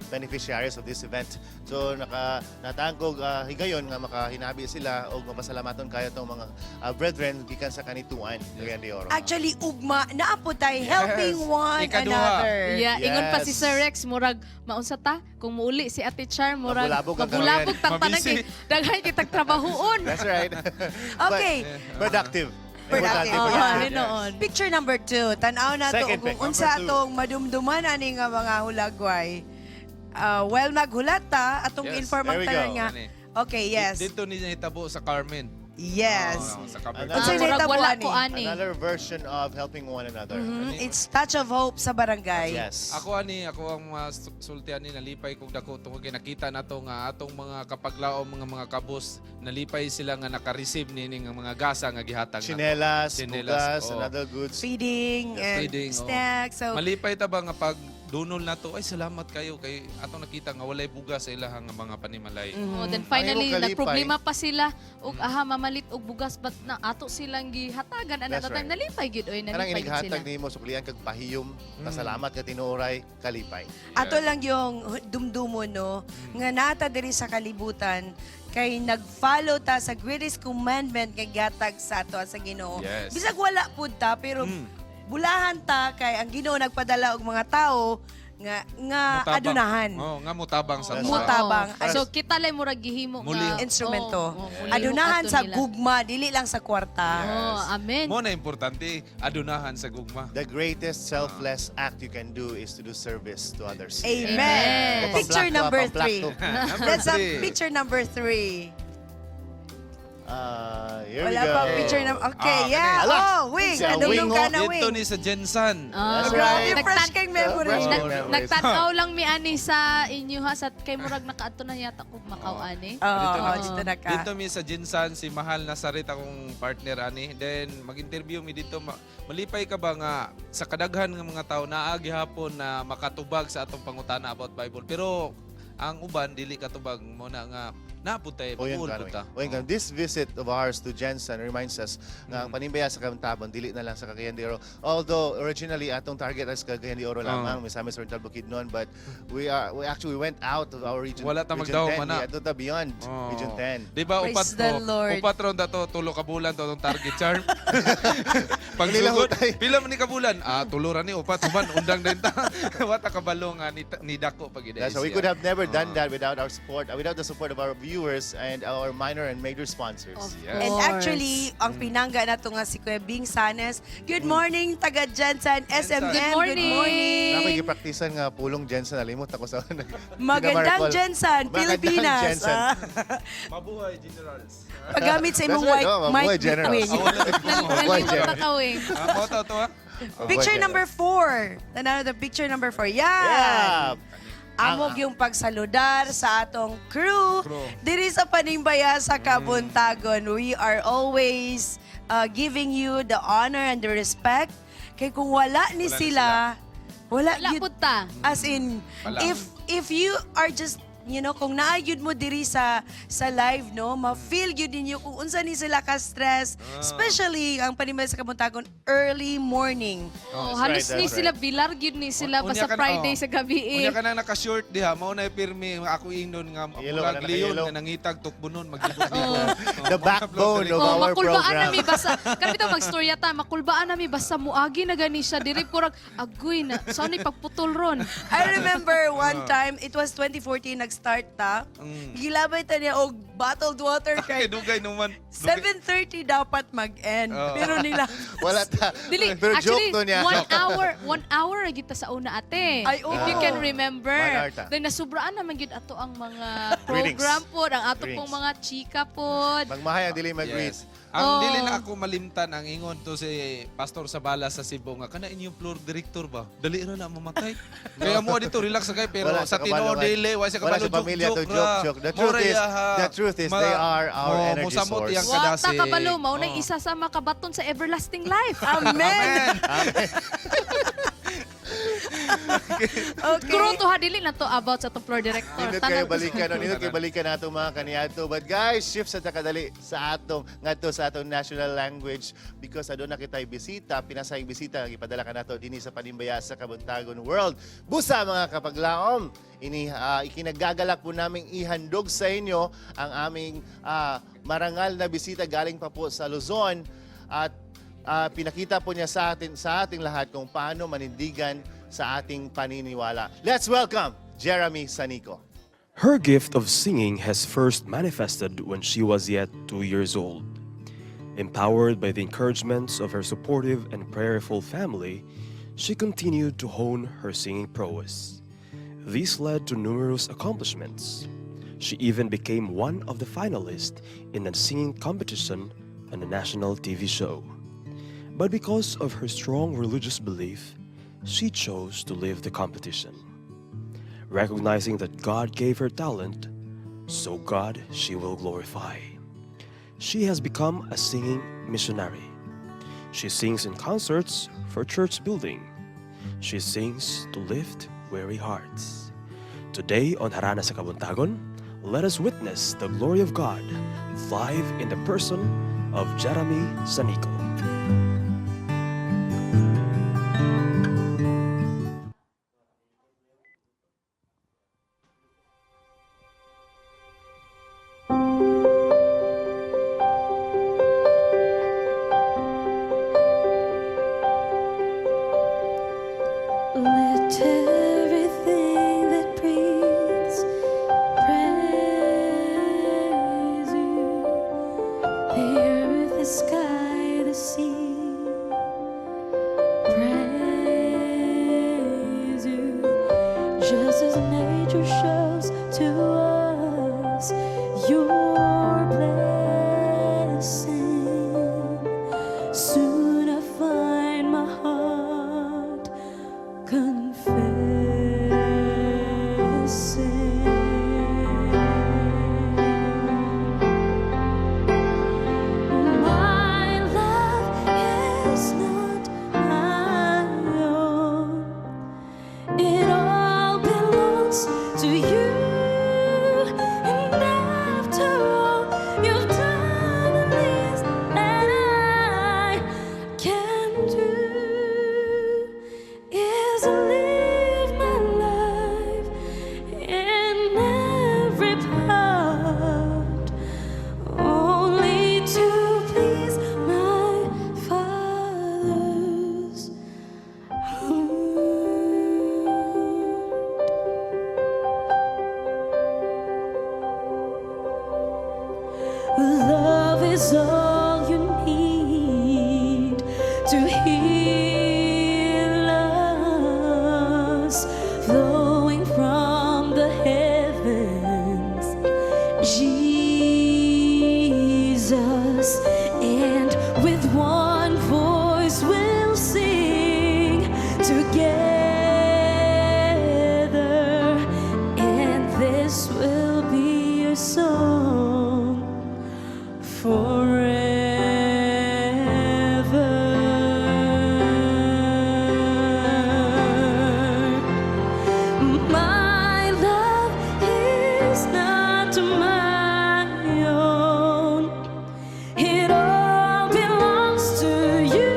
[SPEAKER 5] beneficiaries of this event. So naka nataan ko higayon nga makahinabi sila og mapasalamaton kayo tong mga brethren gikan sa Kanituan, Cagayan de Oro.
[SPEAKER 10] Actually, ugma, naa po tayo helping one
[SPEAKER 1] Ikaduha.
[SPEAKER 10] another.
[SPEAKER 9] Yeah, ingon pa si
[SPEAKER 5] Yes.
[SPEAKER 9] Sir Rex murag maunsa ta kung muuli si Ate Char murag
[SPEAKER 5] Mabulabog ang
[SPEAKER 9] mabulabog tang tanan
[SPEAKER 1] Mabisi.
[SPEAKER 9] kay daghan kitag trabahoon.
[SPEAKER 5] That's right.
[SPEAKER 10] Okay.
[SPEAKER 5] But productive.
[SPEAKER 10] Productive.
[SPEAKER 5] Importante,
[SPEAKER 9] Oo,
[SPEAKER 5] productive.
[SPEAKER 9] noon.
[SPEAKER 10] Picture number two. Tan-aw na to
[SPEAKER 5] Second
[SPEAKER 10] kung
[SPEAKER 5] pic.
[SPEAKER 10] unsa
[SPEAKER 5] Number two.
[SPEAKER 10] atong madumduman ani nga mga hulagway. Ah, well, maghulat ta atong inform ang
[SPEAKER 5] There we
[SPEAKER 10] tanan
[SPEAKER 5] go.
[SPEAKER 10] nga.
[SPEAKER 1] Ani.
[SPEAKER 10] Okay, yes.
[SPEAKER 1] Dito ni nahitabo sa Carmen.
[SPEAKER 10] Yes.
[SPEAKER 1] Oo, sa Carmen.
[SPEAKER 5] Another-
[SPEAKER 10] Unsay
[SPEAKER 9] Murag
[SPEAKER 10] nahitabo
[SPEAKER 9] wala
[SPEAKER 10] ani?
[SPEAKER 9] ko ani.
[SPEAKER 5] Another version of helping one another.
[SPEAKER 10] It's touch of hope sa barangay.
[SPEAKER 5] Yes.
[SPEAKER 1] Ako ani, ako ang mga sulti ani nalipay kog dako tungod kay nakita nato nga atong mga kapaglaom mga kabus nalipay sila nga naka-receive niini nga mga gasa nga gihatag nato.
[SPEAKER 5] Chinelas,
[SPEAKER 1] Chinelas,
[SPEAKER 5] bugas,
[SPEAKER 1] oo.
[SPEAKER 5] and other goods.
[SPEAKER 10] Feeding and
[SPEAKER 1] Feeding, oo.
[SPEAKER 10] snacks. So,
[SPEAKER 1] Malipay ta ba nga pag dunol nato ay salamat kayo kay atong nakita nga walay bugas sa ilahang nga mga panimalay.
[SPEAKER 9] Oh, then finally
[SPEAKER 5] Ang imong kalipay.
[SPEAKER 9] nagproblema pa sila og aha mamalit og bugas but na ato silang gihatagan ana
[SPEAKER 5] That's
[SPEAKER 9] time
[SPEAKER 5] right.
[SPEAKER 9] nalipay gyud oy
[SPEAKER 5] Kanang
[SPEAKER 9] nalipay gyud sila.
[SPEAKER 5] inighatag nimo suklian kag pahiyom, pasalamat ka tinuoray, kalipay.
[SPEAKER 10] Ato lang yung dumdumo no nga nata diri sa kalibutan kay nag-follow ta sa greatest commandment nga gihatag sa ato sa Ginoo. Bisag wala pud ta pero bulahan ta kay ang Ginoo nagpadala og mga tao nga nga
[SPEAKER 1] Mutabang.
[SPEAKER 10] adunahan.
[SPEAKER 1] Oh, nga mutabang sa
[SPEAKER 5] That's
[SPEAKER 1] tuwa.
[SPEAKER 10] Mutabang.
[SPEAKER 9] Oo. So kita lay murag gihimo
[SPEAKER 1] Muli.
[SPEAKER 9] nga
[SPEAKER 10] Instrumento.
[SPEAKER 9] Oo, oo, mulihok
[SPEAKER 10] Adunahan
[SPEAKER 9] ato
[SPEAKER 10] sa
[SPEAKER 9] nila.
[SPEAKER 10] gugma dili lang sa kwarta.
[SPEAKER 9] Oh, amen.
[SPEAKER 1] Mo na importante adunahan sa gugma.
[SPEAKER 5] The greatest selfless act you can do is to do service to others.
[SPEAKER 10] Amen.
[SPEAKER 9] Amen.
[SPEAKER 10] Picture
[SPEAKER 5] Pamplakto,
[SPEAKER 10] number three.
[SPEAKER 5] pamplakto.
[SPEAKER 1] Number
[SPEAKER 10] That's a
[SPEAKER 1] three.
[SPEAKER 10] picture number three.
[SPEAKER 5] Here
[SPEAKER 10] Wala
[SPEAKER 5] we go.
[SPEAKER 10] pa picture number. Okay,
[SPEAKER 1] Ah,
[SPEAKER 10] yeah.
[SPEAKER 5] Ala!
[SPEAKER 10] Oh, wing.
[SPEAKER 5] Si
[SPEAKER 10] Nadumdum
[SPEAKER 5] Wing,
[SPEAKER 10] ka
[SPEAKER 5] oh.
[SPEAKER 10] na,
[SPEAKER 1] Dito
[SPEAKER 10] wing.
[SPEAKER 1] ni sa Jensan.
[SPEAKER 9] Ah.
[SPEAKER 5] That's
[SPEAKER 10] Grabe,
[SPEAKER 5] right.
[SPEAKER 10] fresh kang memory.
[SPEAKER 5] Fresh
[SPEAKER 9] Nag,
[SPEAKER 5] memories.
[SPEAKER 9] nagtan-aw lang mi ani sa inyo ha sa kay murag nakaadto na yata kog Macau ani.
[SPEAKER 10] Oo,
[SPEAKER 1] Dito na.
[SPEAKER 10] dito na ka.
[SPEAKER 1] Dito mi sa Jinsan si Mahal Nazaret akong partner ani. Then mag-interview mi dito. Malipay ka ba nga sa kadaghan nga mga tao naa gihapon na makatubag sa atong pangutana about Bible. Pero ang uban dili katubag mo na nga naputay
[SPEAKER 5] O yun,
[SPEAKER 1] puol
[SPEAKER 5] Kanoy.
[SPEAKER 1] pud ta.
[SPEAKER 5] O yun, Kanoy. This visit of ours to Jensen reminds us na ang panimbaya sa Kabuntagon, dili na lang sa Cagayan de Oro. Although originally atong target is Cagayan de Oro lamang, Misamis Oriental Bukidnon, but we actually went out of our region.
[SPEAKER 1] Wala ta
[SPEAKER 5] region
[SPEAKER 1] magdahom,
[SPEAKER 5] 10.
[SPEAKER 1] ana.
[SPEAKER 5] We adto ta beyond
[SPEAKER 1] Oo.
[SPEAKER 5] Region 10.
[SPEAKER 1] Di ba
[SPEAKER 10] Praise
[SPEAKER 1] upat
[SPEAKER 10] the
[SPEAKER 1] oh,
[SPEAKER 10] Lord.
[SPEAKER 1] upat ron dato tulo ka bulan to atong target charm.
[SPEAKER 5] Hindi lang
[SPEAKER 1] Pagsugod,
[SPEAKER 5] hutay.
[SPEAKER 1] pila man ni ka bulan? Ah, tulo ra ni upat human undang din ta. Wata kabalo nga ni dako pag
[SPEAKER 5] That's why we could have never done that without our support, without the support of our viewers and our minor and major sponsors.
[SPEAKER 9] Of
[SPEAKER 10] And
[SPEAKER 9] course.
[SPEAKER 10] actually, ang pinangga na to nga si Kuya Bing Sanes. Good morning, taga Jensen SMM.
[SPEAKER 9] Good morning.
[SPEAKER 10] Good morning.
[SPEAKER 5] Na may gipraktisan nga pulong Jensen nalimot ako sa
[SPEAKER 10] Magandang Jensen,
[SPEAKER 5] Magandang
[SPEAKER 10] Pilipinas.
[SPEAKER 5] Jensen.
[SPEAKER 10] Ah.
[SPEAKER 1] Mabuhay generals.
[SPEAKER 10] Paggamit sa imong
[SPEAKER 5] That's right,
[SPEAKER 10] white
[SPEAKER 5] oh, mabuhay
[SPEAKER 10] mic
[SPEAKER 5] generals.
[SPEAKER 10] wing.
[SPEAKER 9] Nalimot
[SPEAKER 5] General.
[SPEAKER 9] ta ka wing.
[SPEAKER 1] Ah, mo to to ah.
[SPEAKER 10] Picture number 4. Tanaw the picture number 4. Yan.
[SPEAKER 5] Yeah.
[SPEAKER 10] Amog yung pagsaludar sa atong crew.
[SPEAKER 1] Crew.
[SPEAKER 10] Diri sa Panimbaya sa Kabuntagon, we are always giving you the honor and the respect. Kay kung wala ni
[SPEAKER 1] Wala ni
[SPEAKER 10] sila, wala,
[SPEAKER 9] Wala
[SPEAKER 10] gyud
[SPEAKER 9] pud ta.
[SPEAKER 10] As in,
[SPEAKER 1] Wala.
[SPEAKER 10] if you are just kung naa gyud mo diri sa live, no, ma-feel gyud ninyo kung unsa ni sila ka stress, especially ang Panimbaya sa Kabuntagon early morning.
[SPEAKER 9] Oh,
[SPEAKER 5] That's
[SPEAKER 9] halos
[SPEAKER 5] right,
[SPEAKER 9] ni
[SPEAKER 5] that's
[SPEAKER 9] sila bilar gyud ni sila
[SPEAKER 1] Unya
[SPEAKER 9] basta
[SPEAKER 1] ka na-
[SPEAKER 9] Friday
[SPEAKER 1] oh.
[SPEAKER 9] sa gabi eh.
[SPEAKER 1] Unya ka nang naka-short diha, mao na pirmi ako ingnon nga
[SPEAKER 5] Yellow ka
[SPEAKER 1] murag
[SPEAKER 5] na,
[SPEAKER 1] leon
[SPEAKER 5] naka-yellow.
[SPEAKER 1] nga nangitag tukbonon maglibot-libot. Oh,
[SPEAKER 5] The backbone of
[SPEAKER 9] Oh,
[SPEAKER 5] our
[SPEAKER 9] makulbaan
[SPEAKER 5] program.
[SPEAKER 9] nami basta kami to magstorya ta, makulbaan nami basta muagi na gani siya diri kurag agoy na sa ni pagputol ron.
[SPEAKER 10] I remember one time, it was 2014, nag-start ta. Gilabay ta niya og bottled water
[SPEAKER 1] Kay
[SPEAKER 10] kay
[SPEAKER 1] dugay naman. Dugay.
[SPEAKER 10] 7:30 dapat mag-end.
[SPEAKER 1] Oo.
[SPEAKER 10] Pero nila
[SPEAKER 5] Wala ta.
[SPEAKER 9] Dili,
[SPEAKER 5] Pero
[SPEAKER 9] actually,
[SPEAKER 5] joke to niya.
[SPEAKER 9] 1 hour, 1 hour ra gyud ta sa una ate.
[SPEAKER 10] Ay, oo.
[SPEAKER 9] If you can remember.
[SPEAKER 5] 1 hour ta.
[SPEAKER 9] Then nasubraan naman gyud ato ang mga
[SPEAKER 5] Greetings.
[SPEAKER 9] program pod, ang ato pong
[SPEAKER 5] Greetings.
[SPEAKER 9] mga chika pod.
[SPEAKER 5] Magmahay ang dili mag-greet.
[SPEAKER 1] Yes. Ang
[SPEAKER 9] Oh.
[SPEAKER 1] dili na ako malimtan ang ingon to si Pastor Sabala sa Cebu nga kana inyong floor director ba? Dali ra na mamatay. Kaya mo dito relax na kay pero
[SPEAKER 5] Wala
[SPEAKER 1] sa
[SPEAKER 5] siya
[SPEAKER 1] tinuod
[SPEAKER 5] kabalo,
[SPEAKER 1] dili wa siya
[SPEAKER 5] Wala
[SPEAKER 1] kabalo
[SPEAKER 5] siya pamilya to joke, joke. The truth is they are our energy
[SPEAKER 1] mosamot
[SPEAKER 5] source.
[SPEAKER 1] iyang
[SPEAKER 9] Wa ta
[SPEAKER 1] kadasig.
[SPEAKER 9] kabalo, mao na'y
[SPEAKER 1] Oh.
[SPEAKER 9] isa sa makabaton sa everlasting life.
[SPEAKER 10] Amen. Okay.
[SPEAKER 9] Crew to ha dili na to about sa atong floor director.
[SPEAKER 5] Nindot kayo
[SPEAKER 9] Tanan-
[SPEAKER 5] balikan, no? Nindot kayo balikan nato mga kaniadto. But guys, shift sa takadali sa atong ngadto sa atong national language because aduna kitay bisita, pinasayang bisita nga gipadala kanato dinhi sa Panimbaya sa Kabuntagon World. Busa mga kapaglaom, ini ikinagagalak po naming ihandog sa inyo ang aming marangal na bisita galing pa po sa Luzon at pinakita po niya sa atin sa ating lahat kung paano manindigan sa ating paniniwala. Let's welcome Jeremy Sanico.
[SPEAKER 13] Her gift of singing has first manifested when she was yet 2 years old. Empowered by the encouragements of her supportive and prayerful family, she continued to hone her singing prowess. This led to numerous accomplishments. She even became one of the finalists in a singing competition on a national TV show. But because of her strong religious belief, she chose to leave the competition. Recognizing that God gave her talent, so God she will glorify. She has become a singing missionary. She sings in concerts for church building. She sings to lift weary hearts. Today on Harana sa Kabuntagon, let us witness the glory of God live in the person of Jeremy Sanico.
[SPEAKER 8] Let everything that breathes praise you. The earth, the sky, the sea, praise you. Just as nature shows to us your blessing, soon I find my heart confessing. My love is not my own. It all belongs to you. And after all you've done, the least that I can do is live my life in every part, only to please my Father's heart. Love is all you need to heal us, flowing from the heavens. Jesus, and with one voice we'll sing. This will be your song forever. My love is not my own. It all belongs to you.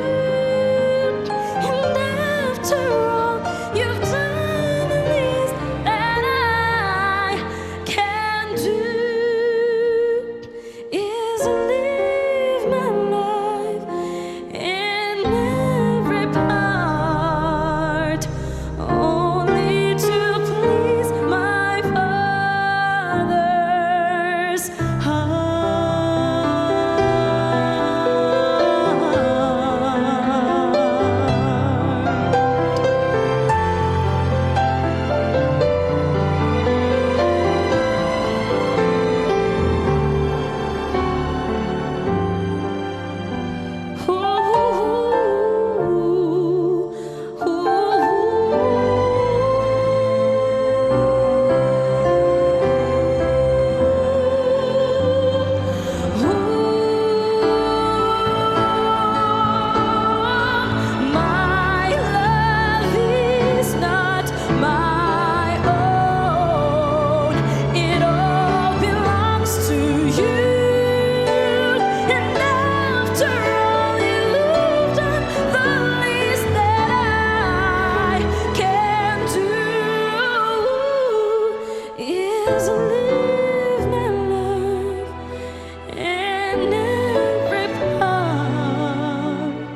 [SPEAKER 8] And after all, you've done the least that I can do is live my life in every part, only to please my Father's heart. Ooh, ooh, ooh. My love is not my own. It all belongs to you. And after all you've done, the least that I can do is live my life in every part,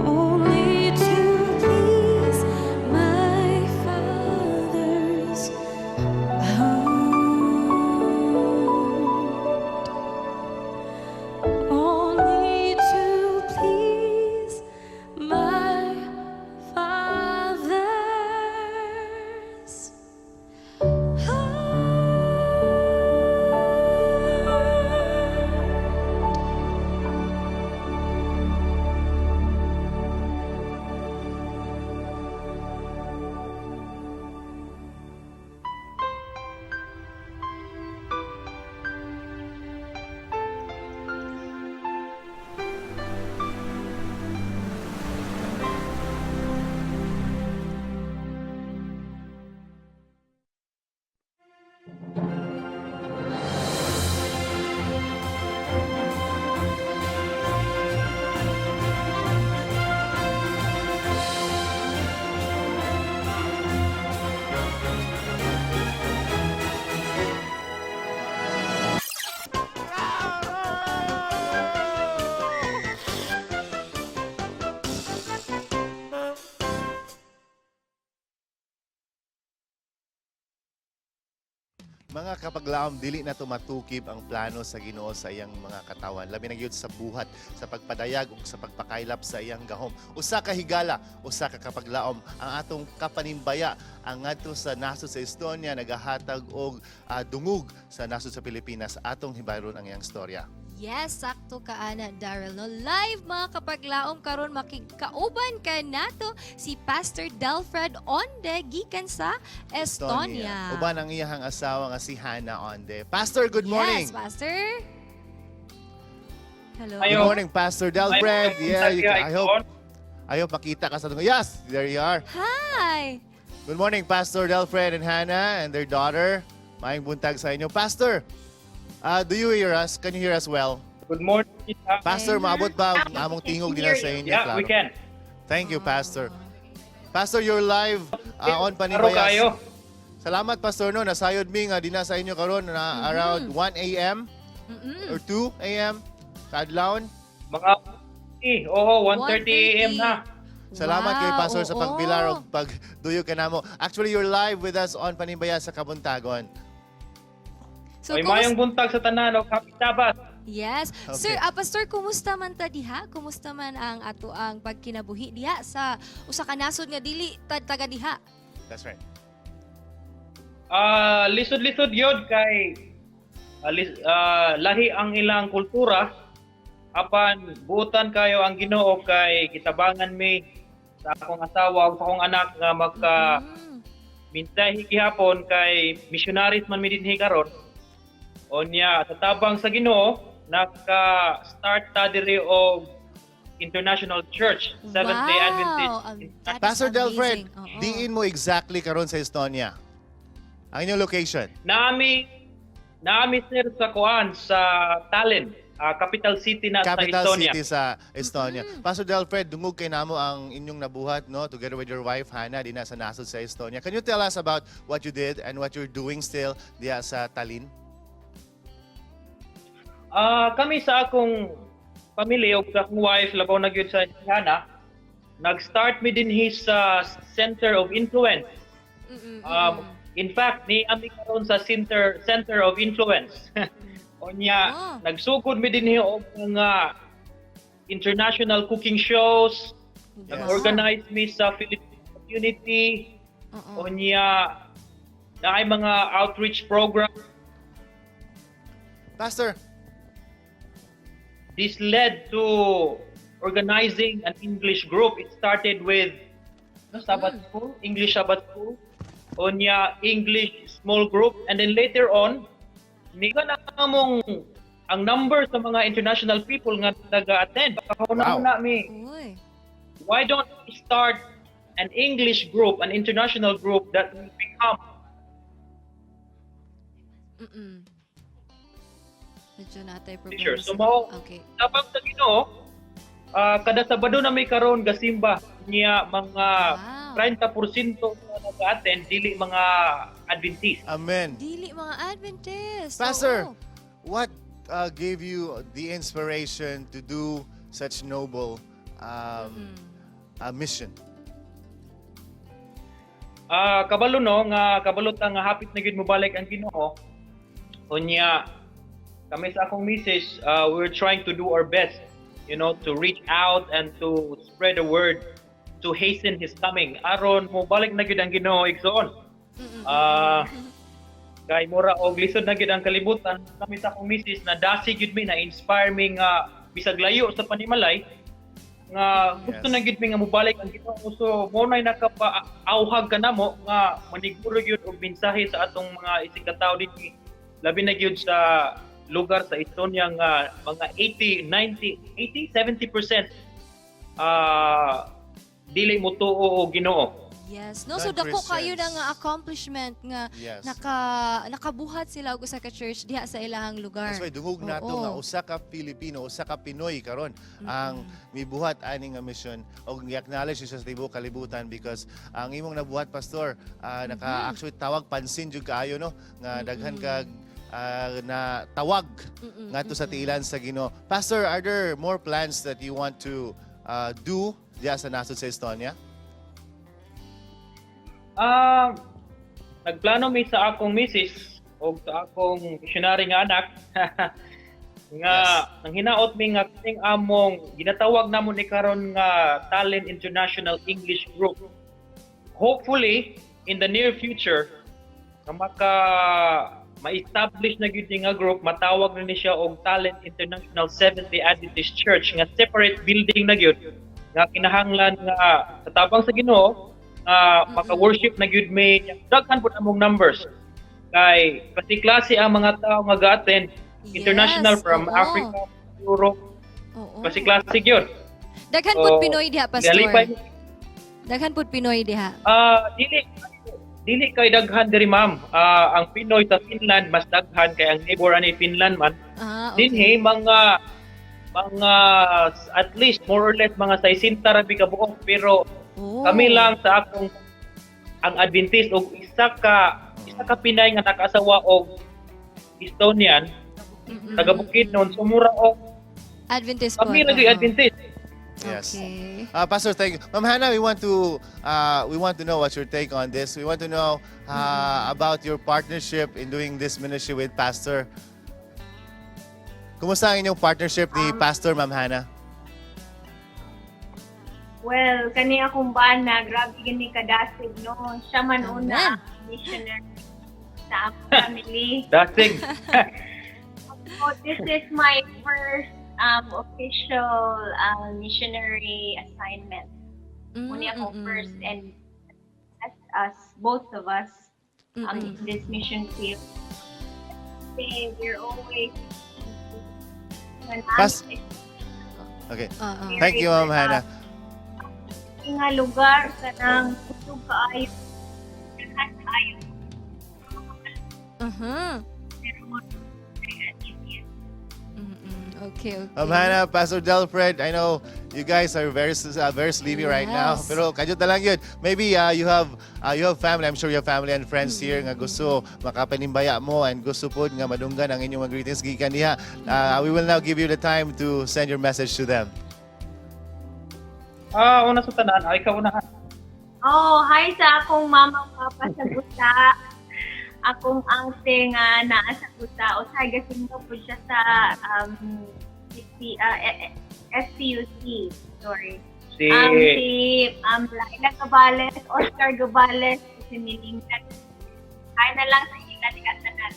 [SPEAKER 8] only to please my Father's heart. Only to please my Father's heart.
[SPEAKER 5] Mga kapaglaom, dili na tumatukib ang plano sa Ginoo sa iyang mga katawan. Labi na gyud sa buhat, sa pagpadayag ug sa pagpakaylap sa iyang gahom. Usa ka higala, usa ka kapaglaom ang atong kapanimbaya ang ngadto sa nasod sa Estonia nagahatag og dungog sa nasod sa Pilipinas. Atong hibayron ang iyang storya.
[SPEAKER 2] Yes, sakto ka ana Daryl no. Live mga kapaglaom karon makigkauban ka nato si Pastor Delfred Onde gikan sa Estonia.
[SPEAKER 5] Uban ang iyang asawa nga si Hannah Onde. Pastor, good morning.
[SPEAKER 2] Yes, Pastor. Hello.
[SPEAKER 5] Good morning, Pastor Delfred. Yeah, you can, I hope makita ka sa dungog. Yes, there you are.
[SPEAKER 2] Hi.
[SPEAKER 5] Good morning, Pastor Delfred and Hannah and their daughter. Maayong buntag sa inyo. Pastor, do you hear us? Can you hear us well?
[SPEAKER 14] Good morning.
[SPEAKER 5] Pastor, maabot ba ang among tingog din sa inyo?
[SPEAKER 14] Yeah, we
[SPEAKER 5] Klaro?
[SPEAKER 14] can.
[SPEAKER 5] Thank you, Pastor. Pastor, you're live on
[SPEAKER 14] Klaro
[SPEAKER 5] Panimbayas.
[SPEAKER 14] kayo.
[SPEAKER 5] Salamat, Pastor. No, nasayod mi nga dinha sa inyo karon na around 1 a.m. or 2 a.m. Kadlawon.
[SPEAKER 14] Mga oo, 1:30 a.m. na.
[SPEAKER 5] Salamat kay
[SPEAKER 2] Wow,
[SPEAKER 5] Pastor sa
[SPEAKER 2] oo.
[SPEAKER 5] pagbilar o pagduyo kanamo. Actually, you're live with us on Panimbayas sa Kabuntagon.
[SPEAKER 2] So,
[SPEAKER 14] Ay, mayong buntag sa tanan, og happy Sabbath.
[SPEAKER 2] Yes.
[SPEAKER 5] Okay.
[SPEAKER 2] Sir, Pastor, kumusta man ta diha? Kumusta man ang ato ang pagkinabuhi diha sa usa ka nasod nga dili ta taga diha?
[SPEAKER 5] That's right.
[SPEAKER 14] Lisod-lisod yun kay lahi ang ilang kultura apan buutan kayo ang Ginoo kay gitabangan mi sa akong asawa ug sa akong anak nga maka Mensahe gihapon kay missionaries man mi dinhi karon. Unya sa tabang sa Ginoo, naka-start ta diri og International Church, Seventh Day Adventist.
[SPEAKER 2] That is
[SPEAKER 5] Pastor Delfred,
[SPEAKER 2] amazing. Oo.
[SPEAKER 5] diin mo exactly karon sa Estonia? Ang inyong location?
[SPEAKER 14] Naami, sir, sa kuan, sa Tallinn, capital city na
[SPEAKER 5] Capital
[SPEAKER 14] sa Estonia.
[SPEAKER 5] City sa Estonia. Pastor Delfred, dungog kay namo ang inyong nabuhat, no, together with your wife Hannah dinha sa nasod sa Estonia. Can you tell us about what you did and what you're doing still diha sa Tallinn?
[SPEAKER 14] Kami sa akong pamilya ug sa akong wife, labaw na gyud sa Hannah, nag-start mi dinhi sa Center of Influence. In fact, ni ami karon sa center of influence. Unya, nagsugod mi dinhi og mga international cooking shows, nag-organize mi sa Philippine community. Unya, naay mga outreach program.
[SPEAKER 5] Pastor.
[SPEAKER 14] This led to organizing an English group. It started with, no, Sabbath school, English Sabbath school, unya English small group, and then later on, ni na among ang number sa mga international people nga naga-attend. Wow. Na mi. Why don't we start an English group, an international group that will become
[SPEAKER 2] Medyo natay problema.
[SPEAKER 14] Sure. So mao tabang sa Ginoo, kada Sabado na may karon gasimba niya, mga 30% nga nag-attend dili mga Adventist.
[SPEAKER 5] Amen.
[SPEAKER 2] Dili mga Adventist.
[SPEAKER 5] Pastor,
[SPEAKER 2] Oo.
[SPEAKER 5] what gave you the inspiration to do such noble mission?
[SPEAKER 14] Kabalo, no, nga kabalo ta nga hapit na gyud mobalik ang Ginoo. Unya kami sa akong misis, we're trying to do our best to reach out and to spread the word to hasten His coming. Aron mobalik na gyud ang Ginoo, igsoon. Kay mura og lisod na gyud ang kalibutan. Kami sa akong misis na dasig gyud mi, na inspire mi nga bisag layo sa panimalay nga gusto na gyud mi nga mobalik ang Ginoo. So mo nay nakapaauhag kanamo nga maniguro gyud og mensahe sa atong mga isig ka tawo dinhi, labi na gyud sa lugar sa Estonia nga mga 80, 90, 80, 70% dili motuo og Ginoo.
[SPEAKER 2] Yes. No, so dako kayo na nga accomplishment nga nakabuhat sila og usa ka church diha sa ilahang lugar.
[SPEAKER 5] That's why dungog nato nga usa ka Pilipino, usa ka Pinoy karon ang mibuhat ani nga mission og gi-acknowledge siya sa tibuok kalibutan because ang imong nabuhat, pastor, naka actually tawag pansin jud kaayo, no, nga daghan kag na tawag ngadto sa tiilan sa Ginoo. Pastor, are there more plans that you want to do diha sa nasod sa Estonia?
[SPEAKER 14] Nagplano mi sa akong misis o sa akong missionary nga anak nga nang hinaot mi nga kining among ginatawag namo ni karon nga Tallinn International English Group. Hopefully in the near future nga maka ma-establish na gyud ni nga group, matawag na ni siya og Tallinn International Seventh-day Adventist Church nga separate building na gyud nga kinahanglan nga sa tabang sa Ginoo nga maka-worship na gyud mi. Daghan pud among numbers kay klase-klase ang mga tao nga ga-attend, international from Africa, Europe. Klase-klase gyud.
[SPEAKER 2] Daghan pud
[SPEAKER 14] So,
[SPEAKER 2] Pinoy diha, Pastor. Daghan pud Pinoy diha.
[SPEAKER 14] Dili dili kay daghan diri, ma'am. Ang Pinoy sa Finland mas daghan kay ang neighbor ani Finland man. Dinhi mga at least more or less mga 60 ra bi ka buok, pero kami lang sa akong ang Adventist og isa ka Pinay nga nakaasawa og Estonian, taga Bukidnon, sumura og
[SPEAKER 2] Adventist po.
[SPEAKER 14] Kami lagi Adventist.
[SPEAKER 5] Yes. Pastor, thank you. Ma'am Hannah, we want to know what's your take on this. We want to know about your partnership in doing this ministry with Pastor. Kumusta ang inyong partnership ni Pastor, Ma'am Hannah?
[SPEAKER 15] Well, kani akong bana, grabe gani kadasig, no. Siya man una ang missionary sa among family.
[SPEAKER 14] Dasig.
[SPEAKER 15] So, this is my first official missionary assignment. Muna akong first and as us, both of us, in this mission field. Say we're always
[SPEAKER 5] Okay.
[SPEAKER 2] Oo.
[SPEAKER 5] Thank you, Ma'am Hannah.
[SPEAKER 15] Nga lugar kanang kusog kaayo, daghan kaayo.
[SPEAKER 2] Okay.
[SPEAKER 5] Ma'am Hannah, Pastor Delfred, I know you guys are very sleepy right now.
[SPEAKER 2] Yes.
[SPEAKER 5] Pero kadyot na lang yun. Maybe you have family. I'm sure you have family and friends here nga gusto makapanimbaya mo and gusto po nga madunggan ang inyong mga greetings gikan diha. We will now give you the time to send your message to them.
[SPEAKER 14] Ah, una sa tanan, ay ikaw una.
[SPEAKER 15] Oh, hi sa akong mama ug papa sa Busa. Akong ate nga naa sa Busa. Usahay gasimba po siya sa CP, SPUC. Sorry.
[SPEAKER 14] Si
[SPEAKER 15] Si Laila Gabales, Oscar Gabales, si Melinda. Hi na lang sa ila ni tanan.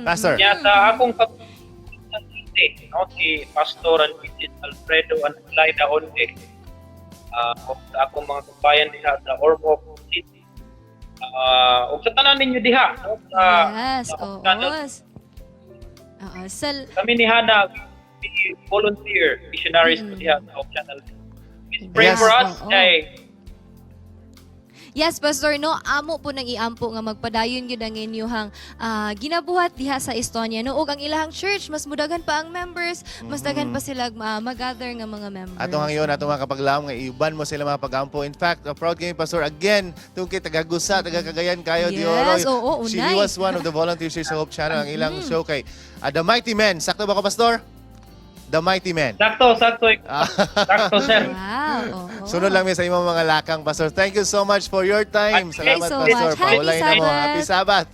[SPEAKER 5] Pastor.
[SPEAKER 14] Yeah, sa akong kapatid, no, si Pastor and Mrs. Alfredo and Laida Onde. Ug sa akong mga kabayan diha sa Ormoc City. Ug sa tanan ninyo diha, no, sa
[SPEAKER 2] Yes,
[SPEAKER 14] sa
[SPEAKER 2] oo.
[SPEAKER 14] channel.
[SPEAKER 2] Oo.
[SPEAKER 14] Kami ni Hana, we volunteer missionaries po diha sa Hope Channel. Please pray
[SPEAKER 5] Yes.
[SPEAKER 14] for us
[SPEAKER 2] Oo.
[SPEAKER 14] kay
[SPEAKER 2] Yes, Pastor, no, amo po nang iampo nga magpadayon gyud ang inyuhang ginabuhat diha sa Estonia, no. Ug ang ilahang church mas mudaghan pa ang members, mas daghan pa sila mag-gather nga mga members.
[SPEAKER 5] Atong ngayon, atong mga kapaglaom nga iuban mo sila mga pagampo. In fact, proud kami, Pastor, again, tungkol kay taga-Gusa, taga-Cagayan kayo,
[SPEAKER 2] Yes,
[SPEAKER 5] de Oro.
[SPEAKER 2] oo,
[SPEAKER 5] She
[SPEAKER 2] unay.
[SPEAKER 5] was one of the volunteers here sa Hope Channel. Ang ilang show kay The Mighty Men. Sakto ba ko, Pastor? The Mighty Men.
[SPEAKER 14] Sakto, sakto. Sakto, sir.
[SPEAKER 2] Wow, oo.
[SPEAKER 5] Sunod lang mi sa imong mga lakang, Pastor. Thank you so much for your time.
[SPEAKER 2] Thank you
[SPEAKER 5] Salamat,
[SPEAKER 2] so
[SPEAKER 5] Pastor.
[SPEAKER 2] much. Happy
[SPEAKER 5] Paulay na mo.
[SPEAKER 2] Sabbath.
[SPEAKER 5] Happy Sabbath.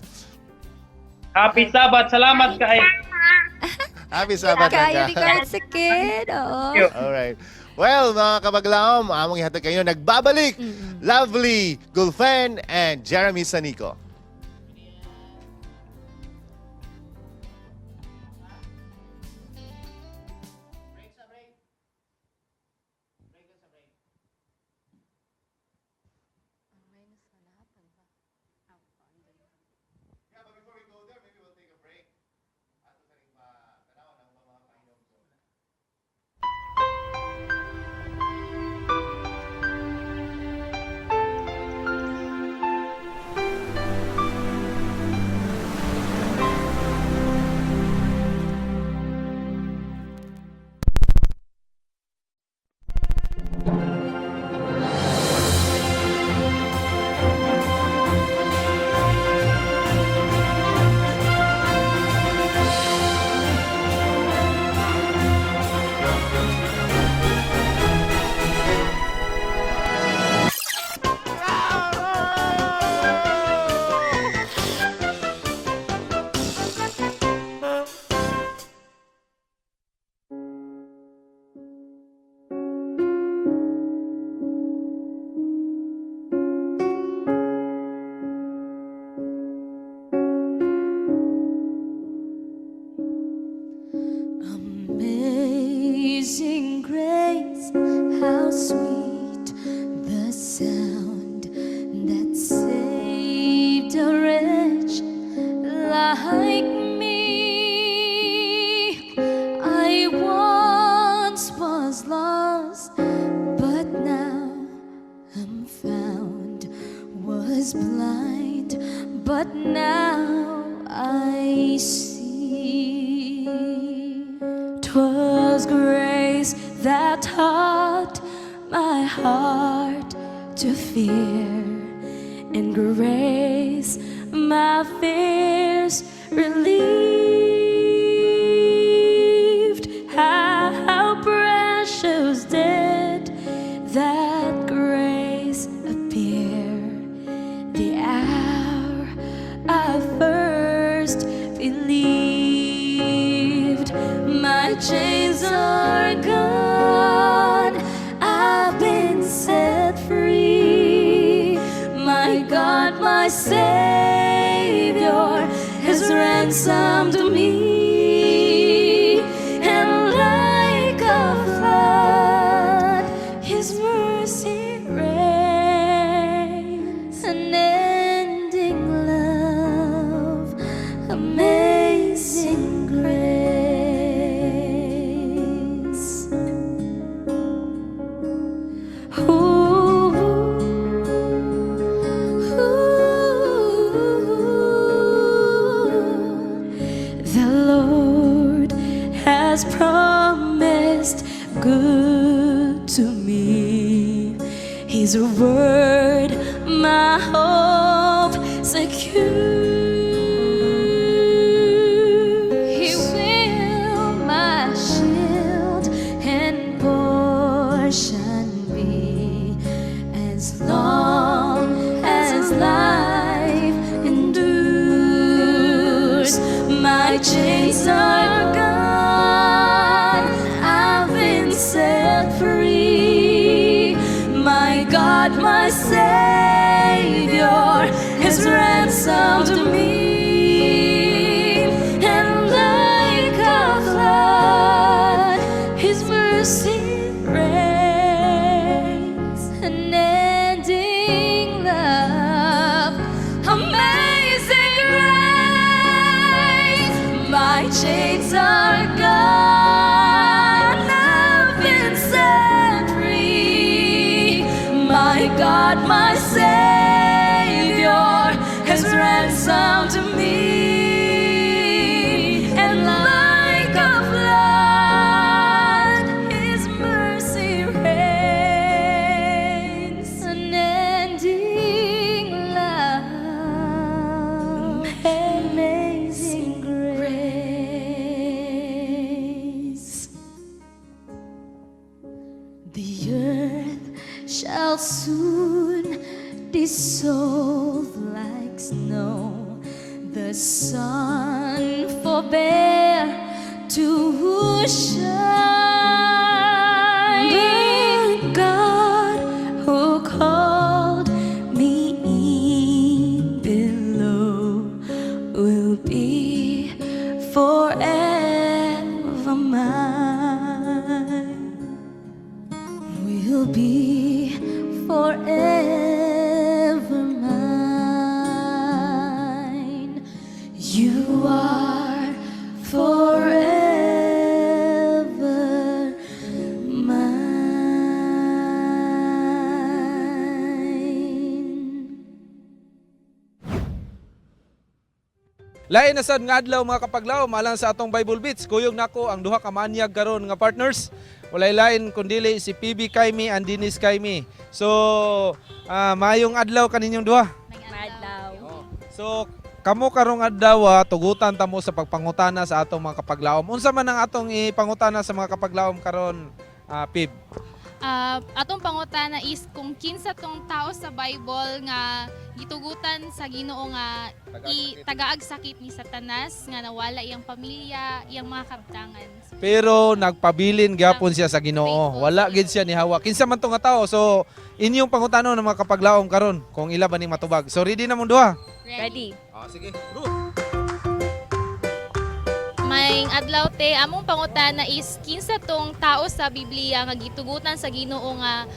[SPEAKER 14] Happy Sabbath. Salamat kay.
[SPEAKER 5] Happy Sabbath.
[SPEAKER 2] Kaayo
[SPEAKER 5] Langga.
[SPEAKER 2] regards sa kid. Oo.
[SPEAKER 5] Alright. Well, mga kabaglaom, among ihatag kayo nagbabalik. Lovely Gulfen and Jeremy Sanico.
[SPEAKER 8] Amazing grace, how sweet the sound that saved a wretch like me. I once was lost, but now am found, was blind, but now I see. 'Twas grace that taught my heart to fear, and grace my fears relieved. How precious did that grace appear the hour I first believed. My chains are gone, I've been set free. My God, my Savior, has ransomed me. And like a flood, His mercy reigns. Amazing grace. Ooh, ooh. The Lord has promised good to me. His word, my hope secures. He will my shield and portion be as long as life endures. My chains are gone, I've been set free. My God, my Savior has ransomed me. And like a flood, His mercy reigns, unending love, amazing grace. My chains are gone, I've been set free. My God, my Savior has ransomed me, and like a flood, His mercy reigns, unending love, amazing grace. The earth shall soon dissolve like snow. The sun forbear to shine. But God, who called me in below, will be forever mine, will be forever mine. You are forever mine.
[SPEAKER 1] Lain na sad nga adlaw, mga kapaglaom, alang sa atong Bible Beats. Kuyog nako ang duha ka manyag karon nga partners. Walay lain kundili si PB Kaimi and Dennis Kaimi. So, maayong adlaw kaninyong duha.
[SPEAKER 6] Madlaw.
[SPEAKER 1] So, kamo karong adlaw, tugutan ta mo sa pagpangutana sa atong mga kapaglaom. Unsa man ang atong ipangutana sa mga kapaglaom karon, Pib?
[SPEAKER 3] Atong pangutana is kung kinsa tong tao sa Bible nga gitugutan sa Ginoo nga i tagaag sakit ni Satanas nga nawala iyang pamilya, iyang mga kabtangan.
[SPEAKER 1] Pero nagpabilin gyapon siya sa Ginoo. Wala gid siya ni hawa. Kinsa man to nga tao. So, inyong pangutano ng mga kapaglaom karon kung ila ba ning matubag. So, ready na mong duha?
[SPEAKER 6] Ready.
[SPEAKER 1] Sige.
[SPEAKER 3] May adlaw te, among pangutana is kinsa tong tao sa Biblia nga gitugutan sa Ginoo nga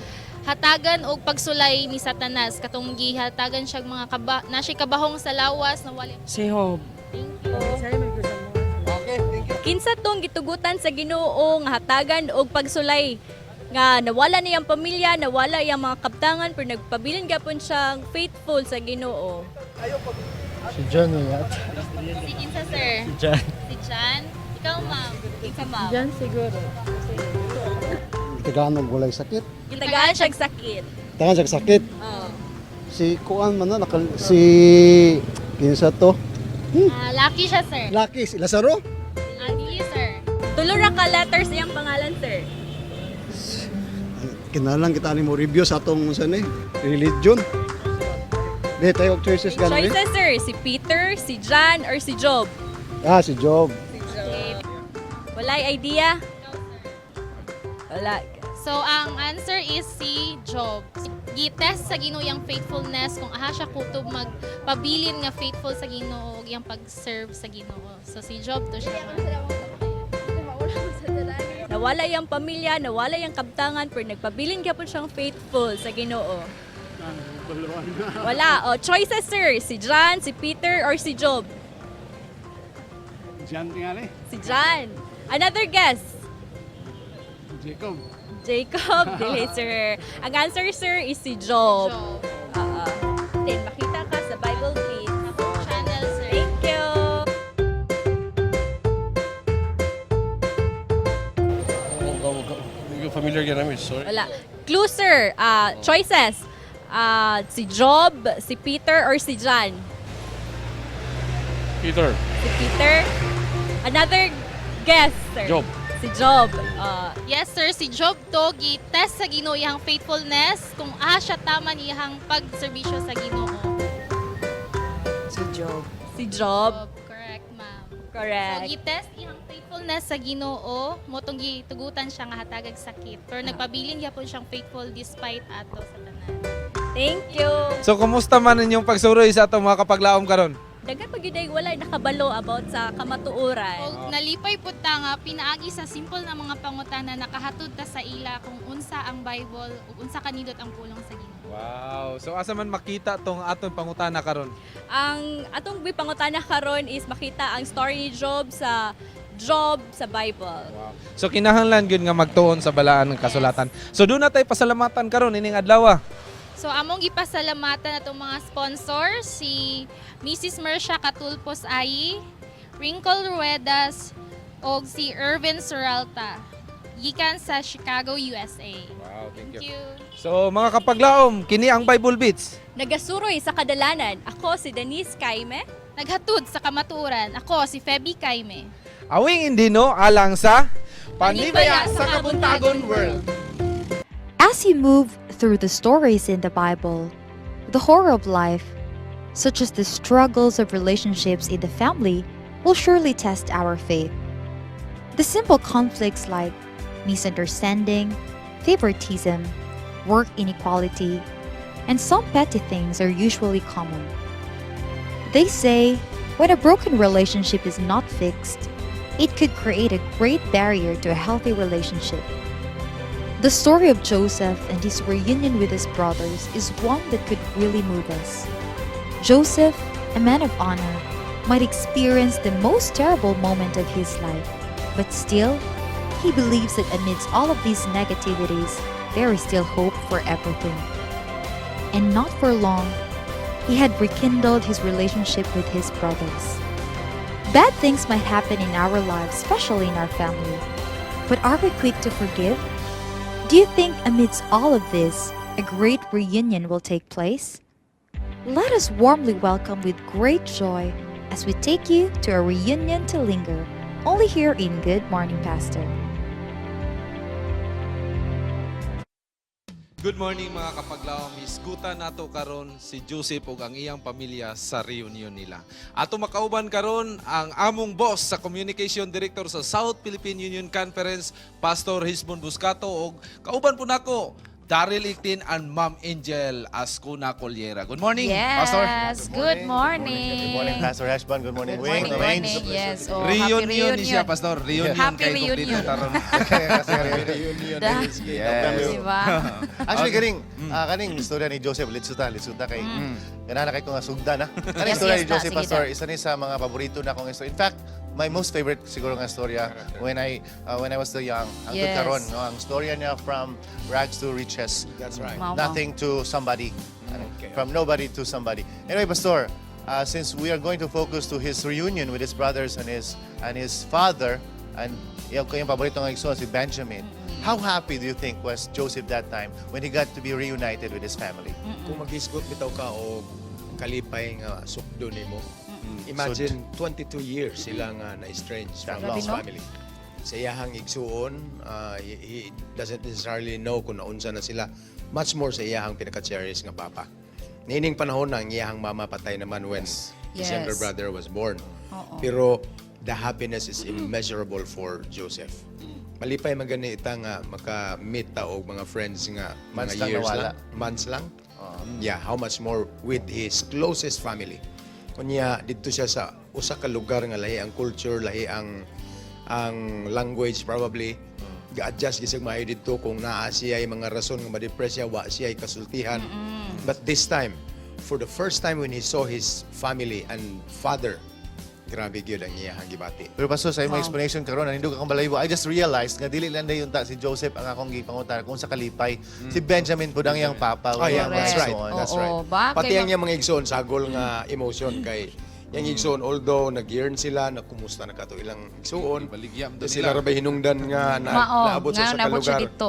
[SPEAKER 3] hatagan og pagsulay ni Satanas, katong gihatagan siya mga kaba na siya kabahong sa lawas nawala.
[SPEAKER 12] Si Job.
[SPEAKER 3] Thank you.
[SPEAKER 1] Okay, thank you.
[SPEAKER 6] Kinsa tong gitugutan sa Ginoo nga hatagan og pagsulay nga nawala niyang pamilya, nawala iyang mga kabtangan, pero nagpabilin gyapon siyang faithful sa Ginoo.
[SPEAKER 12] Si John yata.
[SPEAKER 3] Si kinsa, sir?
[SPEAKER 12] Si John.
[SPEAKER 3] Si John. Ikaw, ma'am.
[SPEAKER 6] Kinsa, ma'am?
[SPEAKER 9] Diyan siguro.
[SPEAKER 12] Tagalog walay sakit.
[SPEAKER 6] Gitagaan siyang sakit.
[SPEAKER 12] Tagaan siya sakit.
[SPEAKER 6] Oh.
[SPEAKER 12] Si Kuan man na nakal si kinsa to?
[SPEAKER 3] Lucky siya, sir.
[SPEAKER 12] Lucky si Lazaro.
[SPEAKER 3] Dili, sir.
[SPEAKER 6] Tulo ra ka letters iyang pangalan, sir.
[SPEAKER 12] Kinalang kita ni mo review sa atong unsa ni religion. Di tayo og choices gani.
[SPEAKER 6] Choices, sir. Si Peter, si John, or si Job.
[SPEAKER 12] Si Job.
[SPEAKER 6] Okay. Walay idea? Wala.
[SPEAKER 3] So, ang answer is si Job. Gitest sa Ginoo iyang faithfulness kung aha siya kutob magpabilin nga faithful sa Ginoo ug iyang pag-serve sa Ginoo. So si Job to siya.
[SPEAKER 6] Nawala iyang pamilya, nawala iyang kabtangan, pero nagpabilin gyapon siyang faithful sa Ginoo. Wala. Oh, choices, sir. Si John, si Peter, or si Job.
[SPEAKER 12] John tingali.
[SPEAKER 6] Si John. Another guess.
[SPEAKER 12] Jacob.
[SPEAKER 6] Jacob. Dili, sir. Ang answer, sir, is si Job.
[SPEAKER 3] Job.
[SPEAKER 6] Oo. Then, makita ka sa Bible Beat.
[SPEAKER 3] Channel, sir.
[SPEAKER 6] Thank you.
[SPEAKER 12] Hindi ko familiar yan namin, sorry.
[SPEAKER 6] Wala. Clue, sir. Choices. Si Job, si Peter, or si John?
[SPEAKER 12] Peter.
[SPEAKER 6] Si Peter. Another guess, sir.
[SPEAKER 12] Job.
[SPEAKER 6] Si Job.
[SPEAKER 3] Yes, sir, si Job to gi-test sa Ginoo iyang faithfulness kung siya tama niyang pagserbisyo sa Ginoo.
[SPEAKER 10] Si Job.
[SPEAKER 6] Si Job.
[SPEAKER 3] Correct, ma'am.
[SPEAKER 6] Correct.
[SPEAKER 3] So gi-test iyang faithfulness sa Ginoo, motong gitugutan siya nga hatagag sakit. Pero nagpabilin gyapon siyang faithful despite ato sa tanan.
[SPEAKER 6] Thank you.
[SPEAKER 1] So kumusta man inyong pagsuroy sa atong mga kapaglaom karon?
[SPEAKER 6] Daghan pag yun wala nakabalo about sa kamatuoran.
[SPEAKER 3] Og nalipay pud ta nga pinaagi sa simple na mga pangutana nakahatod ta sa ila kung unsa ang Bible ug unsa kanindot ang pulong sa Ginoo.
[SPEAKER 1] Wow. So asa man makita tong atong pangutana karon?
[SPEAKER 6] Ang atong pangutana karon is makita ang story ni Job sa Bible.
[SPEAKER 1] So kinahanglan gyud nga magtuon sa balaan ng kasulatan. So doon na tayo pasalamatan karon ining adlaw.
[SPEAKER 3] So among gipasalamatan atong mga sponsor si Mrs. Mercia Katulpos Ayi, Wrinkle Ruedas og si Irvin Suralta gikan sa Chicago, USA.
[SPEAKER 1] Wow, thank
[SPEAKER 3] Thank you.
[SPEAKER 1] So mga kapaglaom, kini ang Bible Beats.
[SPEAKER 6] Nagasuroy sa kadalanan, ako si Denise Kaime.
[SPEAKER 3] Naghatud sa kamatuoran, ako si Feby Kaime.
[SPEAKER 1] Awing Indino alang sa Panibaya sa Kabuntagon World.
[SPEAKER 2] As you move through the stories in the Bible, the horror of life, such as the struggles of relationships in the family, will surely test our faith. The simple conflicts like misunderstanding, favoritism, work inequality, and some petty things are usually common. They say when a broken relationship is not fixed, it could create a great barrier to a healthy relationship. The story of Joseph and his reunion with his brothers is one that could really move us. Joseph, a man of honor, might experience the most terrible moment of his life, but still, he believes that amidst all of these negativities, there is still hope for everything. And not for long, he had rekindled his relationship with his brothers. Bad things might happen in our lives, especially in our family. But are we quick to forgive? Do you think amidst all of this, a great reunion will take place? Let us warmly welcome with great joy as we take you to a reunion to linger, only here in Good Morning Pastor.
[SPEAKER 1] Good morning, mga kapaglaom. Hisgutan nato karon si Joseph ug ang iyang pamilya sa reunion nila. Ato makauban karon ang among boss sa Communication Director sa South Philippine Union Conference, Pastor Hisbon Buscato, ug kauban po nako Daryl Iktin and Ma'am Angel Ascuna Colliera. Good morning, Pastor.
[SPEAKER 8] Yes, good morning.
[SPEAKER 5] Good morning, Pastor Heshbon. Good morning,
[SPEAKER 8] Good
[SPEAKER 5] Wing.
[SPEAKER 8] morning,
[SPEAKER 5] Wayne.
[SPEAKER 8] morning. Yes. Oh, happy
[SPEAKER 1] Reunion ni
[SPEAKER 8] reunion.
[SPEAKER 1] siya, Pastor. Reunion
[SPEAKER 8] Happy
[SPEAKER 1] kay kompleto
[SPEAKER 8] reunion.
[SPEAKER 1] taron.
[SPEAKER 5] Kasi reunion.
[SPEAKER 1] Yes.
[SPEAKER 8] Diba?
[SPEAKER 5] Actually, kaning istorya ni Joseph, litsuta, litsuta kay, ganahan na kay ko nga sugdan, ha? Kaning
[SPEAKER 8] Yes,
[SPEAKER 5] istorya
[SPEAKER 8] yes,
[SPEAKER 5] ni Joseph,
[SPEAKER 8] ta, sige,
[SPEAKER 5] Pastor,
[SPEAKER 8] ta.
[SPEAKER 5] isa ni sa mga paborito na akong istorya. In fact, my most favorite siguro nga istorya when I was still young, hangtod karon, no? Ang istorya niya from rags to riches.
[SPEAKER 12] That's right.
[SPEAKER 8] Mao, mao.
[SPEAKER 5] Nothing to somebody. From nobody to somebody. Anyway, Pastor, since we are going to focus to his reunion with his brothers and his father, and yung paborito nga igsoon, si Benjamin, how happy do you think was Joseph that time when he got to be reunited with his family?
[SPEAKER 16] Kung maghisgot bitaw ka og kalipay nga sukdo nimo. Imagine 22 years sila nga na-estranged from
[SPEAKER 5] Grabe,
[SPEAKER 16] his
[SPEAKER 5] no?
[SPEAKER 16] family. Sa iyahang igsuon, he doesn't necessarily know kung naunsa na sila. Much more sa iyahang pinaka-cherish nga papa. Niining panahon na ang iyahang mama patay naman when his younger brother was born. Pero the happiness is immeasurable for Joseph. Malipay man gani ita nga maka-meet ta og mga friends nga
[SPEAKER 5] Months
[SPEAKER 16] mga
[SPEAKER 5] lang
[SPEAKER 16] years
[SPEAKER 5] nawala.
[SPEAKER 16] lang, months lang. Yeah, how much more with his closest family. Kunya didto siya sa usa ka lugar nga lahi ang culture, lahi ang language probably. Ga-adjust gisag maayo didto kung naa siya mga rason nga ma-depress siya, wa siya kasultihan. But this time, for the first time when he saw his family and father, Grabe gyud ang iyahang gibati.
[SPEAKER 5] Pero Pastor, sa imong explanation karon, nanindog akong balahibo. I just realized nga dili lang dayon ta si Joseph ang akong gipangutana kung sa kalipay. Si Benjamin pud ang iyang papa.
[SPEAKER 16] Oh, yeah,
[SPEAKER 5] iyang
[SPEAKER 16] that's
[SPEAKER 5] mga
[SPEAKER 16] right.
[SPEAKER 5] igsoon.
[SPEAKER 16] That's right.
[SPEAKER 17] Ba,
[SPEAKER 16] Pati
[SPEAKER 17] kay
[SPEAKER 16] ang iyang mga igsoon sagol nga emotion kay yang igsoon, although nag-yearn sila, nagkumusta na kato ilang igsoon.
[SPEAKER 1] Baligyam do
[SPEAKER 16] Sila
[SPEAKER 1] nila.
[SPEAKER 16] ra bay hinungdan nga na,
[SPEAKER 17] Mao,
[SPEAKER 16] naabot
[SPEAKER 17] nga
[SPEAKER 16] sa
[SPEAKER 17] naabot siya
[SPEAKER 16] lugar.
[SPEAKER 17] dito.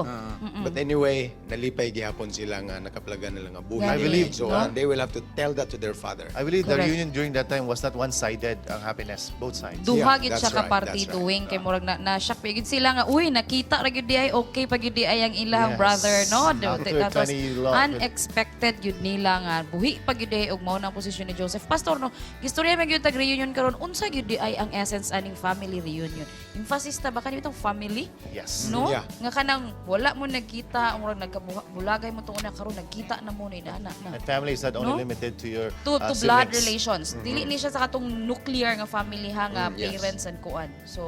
[SPEAKER 16] But anyway, nalipay gihapon sila nga nakaplagan nila nga buhi.
[SPEAKER 5] I believe,
[SPEAKER 16] so
[SPEAKER 5] no?
[SPEAKER 16] they will have to tell that to their father.
[SPEAKER 5] I believe the
[SPEAKER 17] Correct.
[SPEAKER 5] reunion during that time was not one-sided ang happiness, both sides.
[SPEAKER 17] Duha
[SPEAKER 16] Yeah,
[SPEAKER 17] gid
[SPEAKER 16] that's
[SPEAKER 17] siya ka
[SPEAKER 16] right,
[SPEAKER 17] partido
[SPEAKER 16] that's right.
[SPEAKER 17] wing kay murag na shock pa gid sila nga, uy, nakita ra gyud di ay, okay pa gyud di ay ang ilang brother, no?
[SPEAKER 5] After
[SPEAKER 17] That was
[SPEAKER 5] 20 long-
[SPEAKER 17] unexpected gyud nila nga buhi pa gyud di ay ug mao na ang posisyon ni Joseph. Pastor, no, gistorya man gyud tag reunion karon, unsa gyud di ay ang essence aning family reunion? Emphasis ta ba kani itong family?
[SPEAKER 5] Yes.
[SPEAKER 17] No?
[SPEAKER 16] Yeah.
[SPEAKER 17] Nga kanang wala mo nagkita, murag nagkabulagay mo tungod na karon nagkita na mo ni nana na.
[SPEAKER 5] And family is not only
[SPEAKER 17] No?
[SPEAKER 5] limited to your
[SPEAKER 17] To blood
[SPEAKER 5] siblings.
[SPEAKER 17] relations. Dili ni siya sa katong nuclear nga family ha nga parents and kuan. So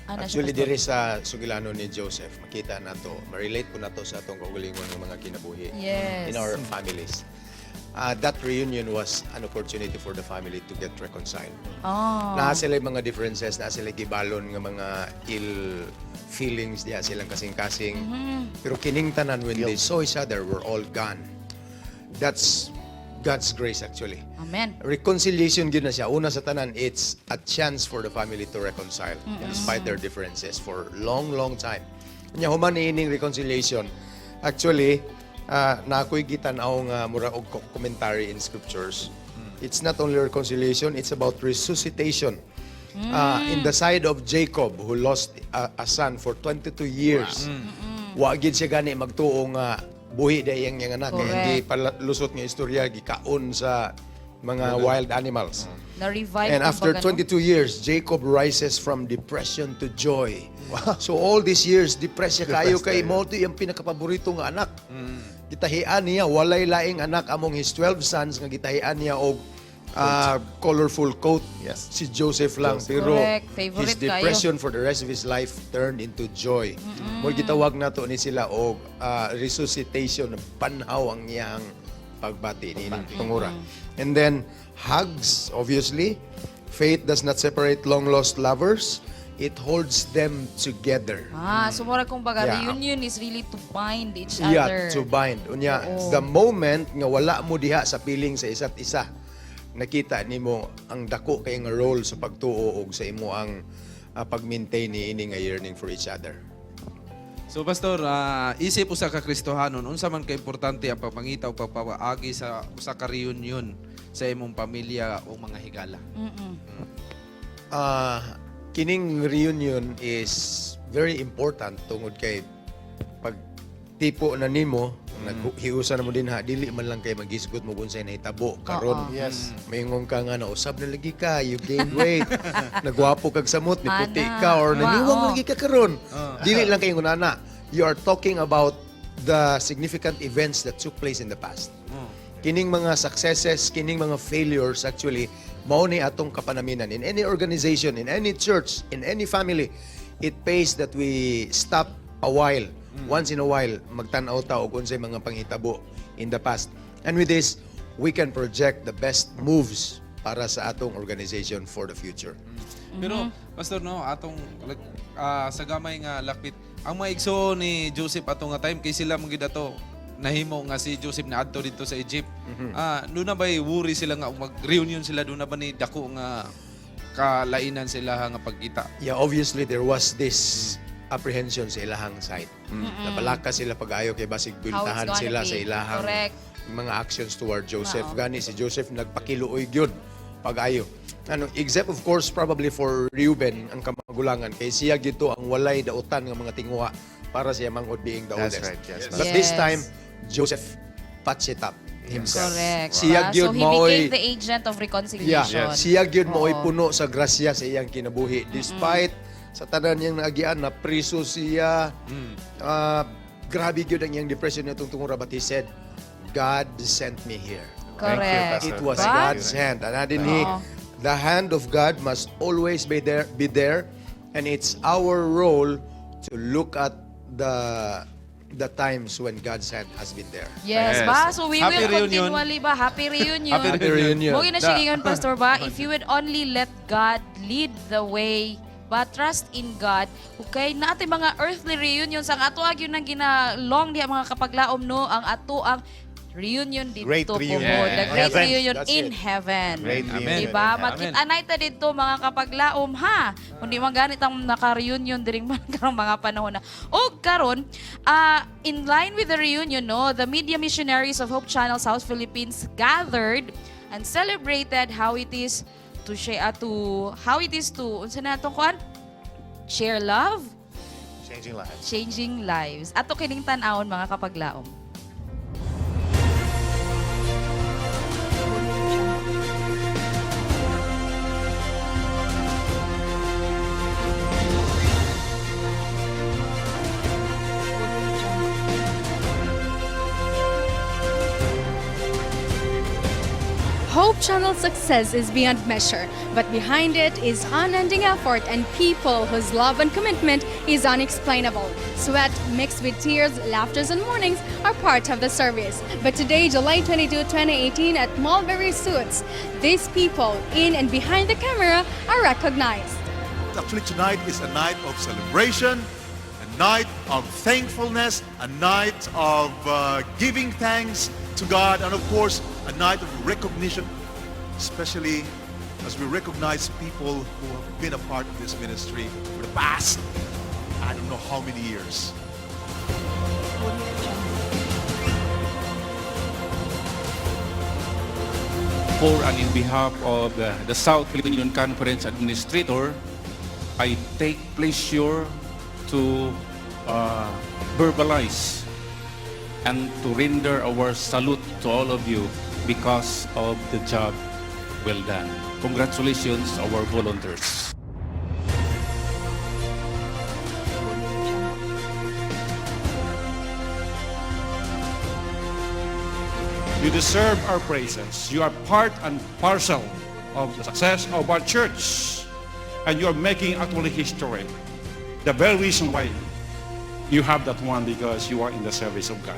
[SPEAKER 17] ana siya,
[SPEAKER 16] Actually,
[SPEAKER 17] Pastor.
[SPEAKER 16] diri sa sugilano ni Joseph, makita nato, ma-relate po nato sa atong kaugalingon ng mga kinabuhi in our families. That reunion was an opportunity for the family to get reconciled. Naa sila mga differences, naa sila gibalon nga mga ill feelings diha silang kasing-kasing. Pero kining tanan, when they saw each other, were all gone. That's God's grace, actually.
[SPEAKER 17] Amen.
[SPEAKER 16] Reconciliation gyud na siya. Una sa tanan, it's a chance for the family to reconcile despite their differences for long, long time. Nya human ining reconciliation, actually, na ako'y gitan-aw nga mura og commentary in scriptures. It's not only reconciliation, it's about resuscitation. In the side of Jacob, who lost a son for 22 years, wa gid siya gani magtuo nga buhi day ang iyang anak. Kay hindi palusot nga istorya gikaon sa mga wild animals.
[SPEAKER 17] Na-revive
[SPEAKER 16] And after
[SPEAKER 17] kumbaga, no?
[SPEAKER 16] 22 years, Jacob rises from depression to joy. So all these years, depressed siya kayo
[SPEAKER 5] Depressed
[SPEAKER 16] kay
[SPEAKER 5] kayo.
[SPEAKER 16] mo to iyang pinakapaborito nga anak. Gitahian niya, walay laing anak among his 12 sons nga gitahian niya og colorful coat. Si Joseph lang. Pero
[SPEAKER 17] Correct. Favorite
[SPEAKER 16] his
[SPEAKER 17] kayo.
[SPEAKER 16] depression for the rest of his life turned into joy. Mo gitawag nato ni sila og resuscitation, panhaw ang iyang pagbati ni tungura. And then hugs, obviously. Faith does not separate long lost lovers. It holds them together.
[SPEAKER 17] Ah, so mura kung baga, reunion is really to bind each other.
[SPEAKER 16] Yeah, to bind. Unya,
[SPEAKER 17] Oo.
[SPEAKER 16] the moment nga wala mo diha sa piling sa isa't isa, nakita nimo ang dako kay nga role sa pagtuo og sa imo ang pag-maintain ni ini nga yearning for each other.
[SPEAKER 1] So Pastor, isip usa ka Kristohanon, unsa man ka importante ang pagpangita o pagpapaagi sa usa ka reunion sa imong pamilya o mga higala?
[SPEAKER 16] Kining reunion is very important tungod kay pag tipo na nimo, naghiusa na mo din ha, dili man lang kay magisgot mo kung unsay nahitabo karon. Maingon ka nga nausab na lagi ka, you gained weight, nagwapo kag samot, niputi
[SPEAKER 17] Ana.
[SPEAKER 16] ka or naniwang lagi ka karon. Dili lang kay nana. You are talking about the significant events that took place in the past. Kining mga successes, kining mga failures, actually, mao ni atong kapanaminan. In any organization, in any church, in any family, it pays that we stop a while, once in a while, magtan-aw ta og unsay mga panghitabo in the past. And with this, we can project the best moves para sa atong organization for the future.
[SPEAKER 1] Pero Pastor, no, atong like, sa gamay nga lakbit ang mga igsoon ni Joseph ato nga time kay sila man gid ato nahimo nga si Joseph na adto dito sa Egypt. Doon na ba'y worry sila nga mag-reunion sila, doon na ba ni dako nga kalainan sila nga pagkita?
[SPEAKER 16] Yeah, obviously there was this apprehension sa ilahang side. Nabalaka sila pag-ayo kay basig
[SPEAKER 17] How it's
[SPEAKER 16] biltahan
[SPEAKER 17] gonna
[SPEAKER 16] sila
[SPEAKER 17] be.
[SPEAKER 16] sa ilahang mga actions toward Joseph. Gani si Joseph nagpakiluoy gyud pag-ayo. Ano, except of course probably for Reuben ang kamagulangan kay siya gito ang walay dautan nga mga tinguha para siya mangod being the
[SPEAKER 5] That's
[SPEAKER 16] oldest.
[SPEAKER 5] right, yes.
[SPEAKER 16] But this time Joseph patch it up himself. Siya
[SPEAKER 17] Diba?
[SPEAKER 16] gyud
[SPEAKER 17] So he
[SPEAKER 16] maoy
[SPEAKER 17] became the agent of reconciliation.
[SPEAKER 16] Yeah. Siya gyud maoy puno sa grasya sa iyang kinabuhi. Despite sa tanan niyang naagian na priso siya. Grabe gyud ang iyang depression niya tungtungura, but he said, "God sent me here."
[SPEAKER 5] Thank you, Pastor.
[SPEAKER 16] It was
[SPEAKER 17] Ba?
[SPEAKER 16] God's hand. And adin he, the hand of God must always be there, and it's our role to look at the the times when God's hand has been there.
[SPEAKER 17] Yes, ba? So we
[SPEAKER 16] Happy
[SPEAKER 17] will
[SPEAKER 16] reunion.
[SPEAKER 17] continually ba? Happy reunion.
[SPEAKER 16] Happy reunion.
[SPEAKER 17] Mo na siya
[SPEAKER 16] Da.
[SPEAKER 17] gingon, Pastor ba? If you would only let God lead the way, ba, trust in God. Okay, natin mga earthly reunions ang ato gyud nang gina long diha, mga kapaglaom, no, ang ato ang reunion dito
[SPEAKER 5] Great reunion.
[SPEAKER 17] po. The great
[SPEAKER 5] Heaven.
[SPEAKER 17] reunion
[SPEAKER 5] That's
[SPEAKER 17] in
[SPEAKER 5] it.
[SPEAKER 17] heaven.
[SPEAKER 5] Great reunion
[SPEAKER 17] Diba?
[SPEAKER 5] in heaven.
[SPEAKER 17] Makita nay ta dito, mga kapaglaom, ha. Kundi man ganit ang naka-reunion diring man karong mga panahon na. Og karon, in line with the reunion, no, the media missionaries of Hope Channel South Philippines gathered and celebrated how it is to share to how it is to unsa na atong kuan? Share love,
[SPEAKER 5] Changing lives.
[SPEAKER 17] Changing lives. Ato kining tan-awon, mga kapaglaom.
[SPEAKER 18] Hope Channel's success is beyond measure, but behind it is unending effort and people whose love and commitment is unexplainable. Sweat mixed with tears, laughters, and mournings are part of the service. But today, July 22, 2018, at Mulberry Suits, these people in and behind the camera are recognized.
[SPEAKER 19] Actually, tonight is a night of celebration, a night of thankfulness, a night of giving thanks to God, and of course, a night of recognition, especially as we recognize people who have been a part of this ministry for the past, I don't know how many years.
[SPEAKER 20] For and in behalf of the South Philippine Union Conference Administrator, I take pleasure to verbalize and to render our salute to all of you because of the job well done. Congratulations, our volunteers.
[SPEAKER 21] You deserve our praises. You are part and parcel of the success of our church. And you are making actually history. The very reason why you have that one, because you are in the service of God.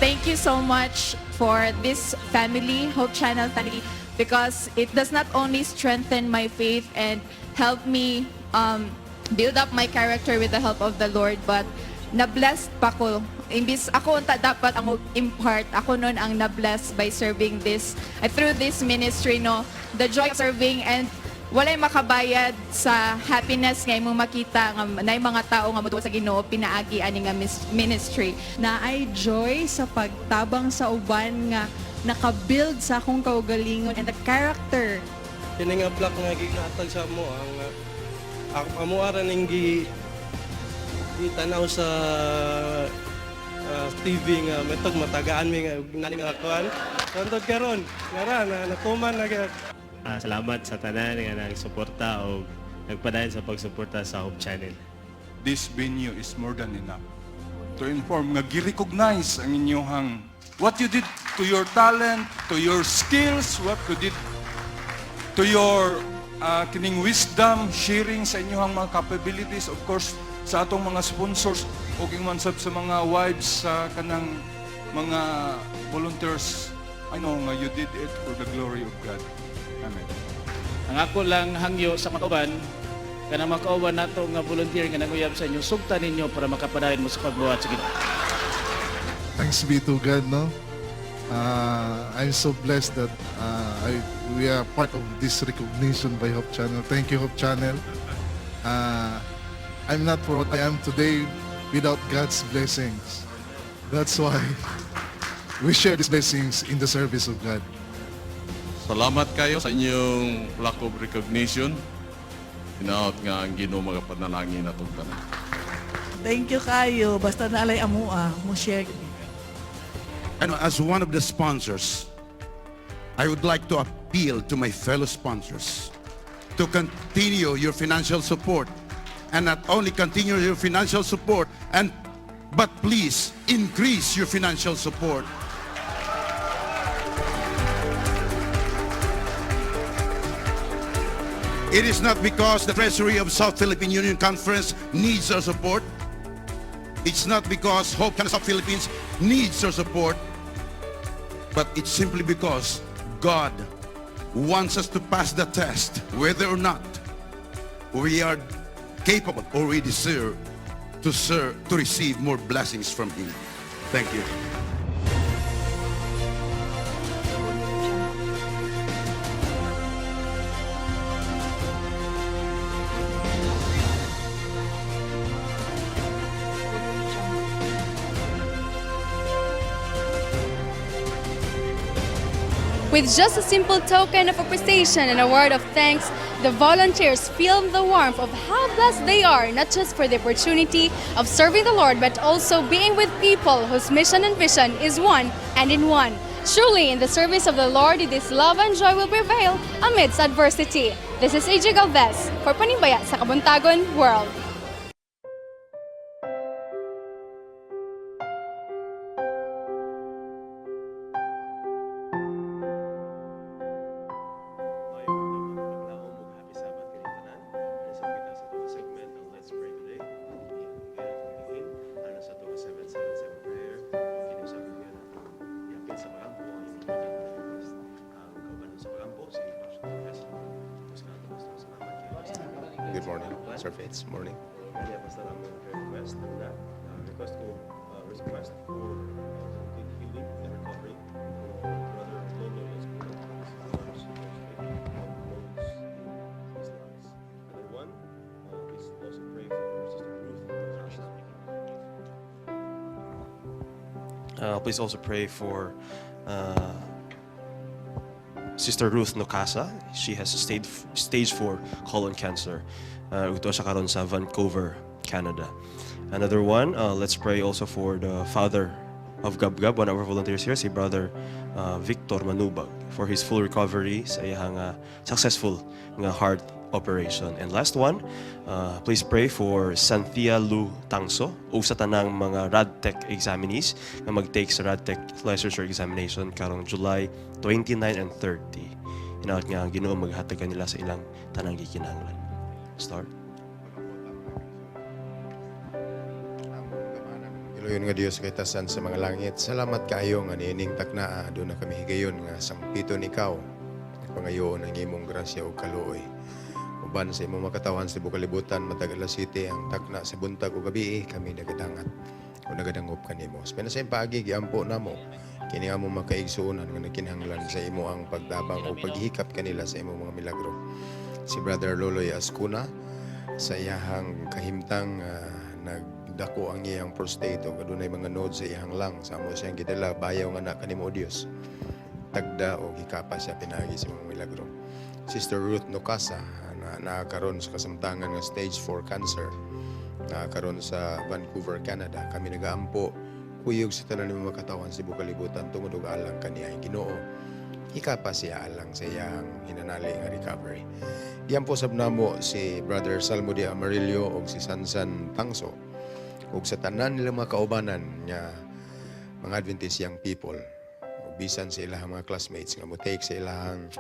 [SPEAKER 22] Thank you so much for this family, Hope Channel family, because it does not only strengthen my faith and help me build up my character with the help of the Lord, but na-blessed pa ko. Imbis ako unta dapat ang impart, ako nun ang na-bless by serving this, through this ministry, no? The joy of serving and walay makabayad sa happiness nga imong makita nga nay mga tao nga motuo sa Ginoo pinaagi ani nga ministry.
[SPEAKER 23] Na ay joy sa pagtabang sa uban nga nakabuild sa akong kaugalingon and the character.
[SPEAKER 24] Kini nga plaque nga gihatag sa amo ang amo ara ning gi gitanaw sa TV nga metog matagaan mi nga nani nga kuan. Hantod karon ngara na natuman na gyud.
[SPEAKER 25] Salamat sa tanan nga nagsuporta o nagpadayon sa pagsuporta sa Hope Channel.
[SPEAKER 21] This venue is more than enough to inform nga gi-recognize ang inyong what you did to your talent, to your skills, what you did to your kining wisdom, sharing sa inyong mga capabilities, of course, sa atong mga sponsors, o man sab sa mga wives sa kanang mga volunteers. I know nga you did it for the glory of God. Amen.
[SPEAKER 26] Ang ako lang hangyo sa mga kauban, kanang mga kauban nato nga volunteer nga nanguyab sa inyo, sugtan ninyo para makapadayon mo sa pagbuhat sa Ginoo.
[SPEAKER 27] Thanks be to God, no? I'm so blessed that we are part of this recognition by Hope Channel. Thank you, Hope Channel. I'm not for what I am today without God's blessings. That's why we share these blessings in the service of God.
[SPEAKER 28] Salamat kayo sa inyong plaque of recognition. Hinaot nga ang Ginoo magapanalangin atong tanan.
[SPEAKER 29] Thank you kayo. Basta naalay amua, mo share.
[SPEAKER 30] And as one of the sponsors, I would like to appeal to my fellow sponsors to continue your financial support. And not only continue your financial support and But please increase your financial support. It is not because the Treasury of South Philippine Union Conference needs our support. It's not because Hope Channel South Philippines needs our support. But it's simply because God wants us to pass the test, whether or not we are capable or we deserve to serve, to receive more blessings from Him. Thank you.
[SPEAKER 18] With just a simple token of appreciation and a word of thanks, the volunteers feel the warmth of how blessed they are, not just for the opportunity of serving the Lord, but also being with people whose mission and vision is one and in one. Truly, in the service of the Lord, this love and joy will prevail amidst adversity. This is AJ Galvez for Panimbaya sa Kabuntagon World.
[SPEAKER 25] Happy Sabbath kini tanan. Sa kita sa atong segment ang Let's Pray Today. Ano sa atong 777 prayer. Kini sa nga atong yapin sa pagampo ang inyong mga request. Ang kauban sa pagampo si Pastor Lopez. Tapos ka ato, Pastor. Salamat kay Pastor.
[SPEAKER 16] Good morning, Sir Fates. Morning.
[SPEAKER 25] Kanya Pastor ang mga prayer request na request ko request for complete healing and recovery for Brother Lolo Escudo. His lungs. Another one, please also pray for Sister Ruth Natasha.
[SPEAKER 3] Please also pray for Sister Ruth Nocasa. She has stage 4 colon cancer. Ito siya karon sa Vancouver, Canada. Another one, let's pray also for the father of Gabgab, one of our volunteers here, si Brother Victor Manubag, for his full recovery sa iyang successful nga heart operation. And last one, please pray for Santhia Lu Tangso ug sa tanang mga RadTech examinees nga mag-take sa RadTech licensure examination karong July 29 and 30. Hinaot nga ang Ginoo maghatag kanila sa ilang tanang gikinahanglan. Start.
[SPEAKER 16] Iloyon nga Dios katasan sa mga langit. Salamat kaayo nga niining taknaa duna kami higayon nga sangpiton ikaw. Nagpangayoon ang imong grasya ug kaluoy. Uban sa imong makatawan sa tibuok kalibutan matag alas 7 ang takna sa buntag ug gabi kami nagadangat o nagadangop kanimo. Sa pinasayang paagi giampo namo kini among makaigsuonan nga nagkinahanglan sa imo ang pagtabang o paghikap kanila sa imong mga milagro. Si Brother Loloy Ascuna sa iyahang kahimtang nagdako ang iyang prostate o adunay mga nodes sa iyang lungs. Amo siyang gidala bayaw nga na kanimo, Dios. Tagda o hikapa siya pinaagi sa mga milagro. Sister Ruth Nocasa na nakaroon sa kasamtangan nga stage 4 cancer, nakaroon sa Vancouver, Canada. Kami nagaampo kuyog sa tanan ng mga katawan sa tibuok kalibutan tungod og alang kaniya, Ginoo. Hikapa siya alang sa iyang hinanali nga recovery. Giampo sab namo si Brother Salmo de Amarillo og si Sansan Tangso ug sa tanan nilang mga kaubanan nga mga Adventist young people ug bisan sa ilang mga classmates nga mo take sa ilang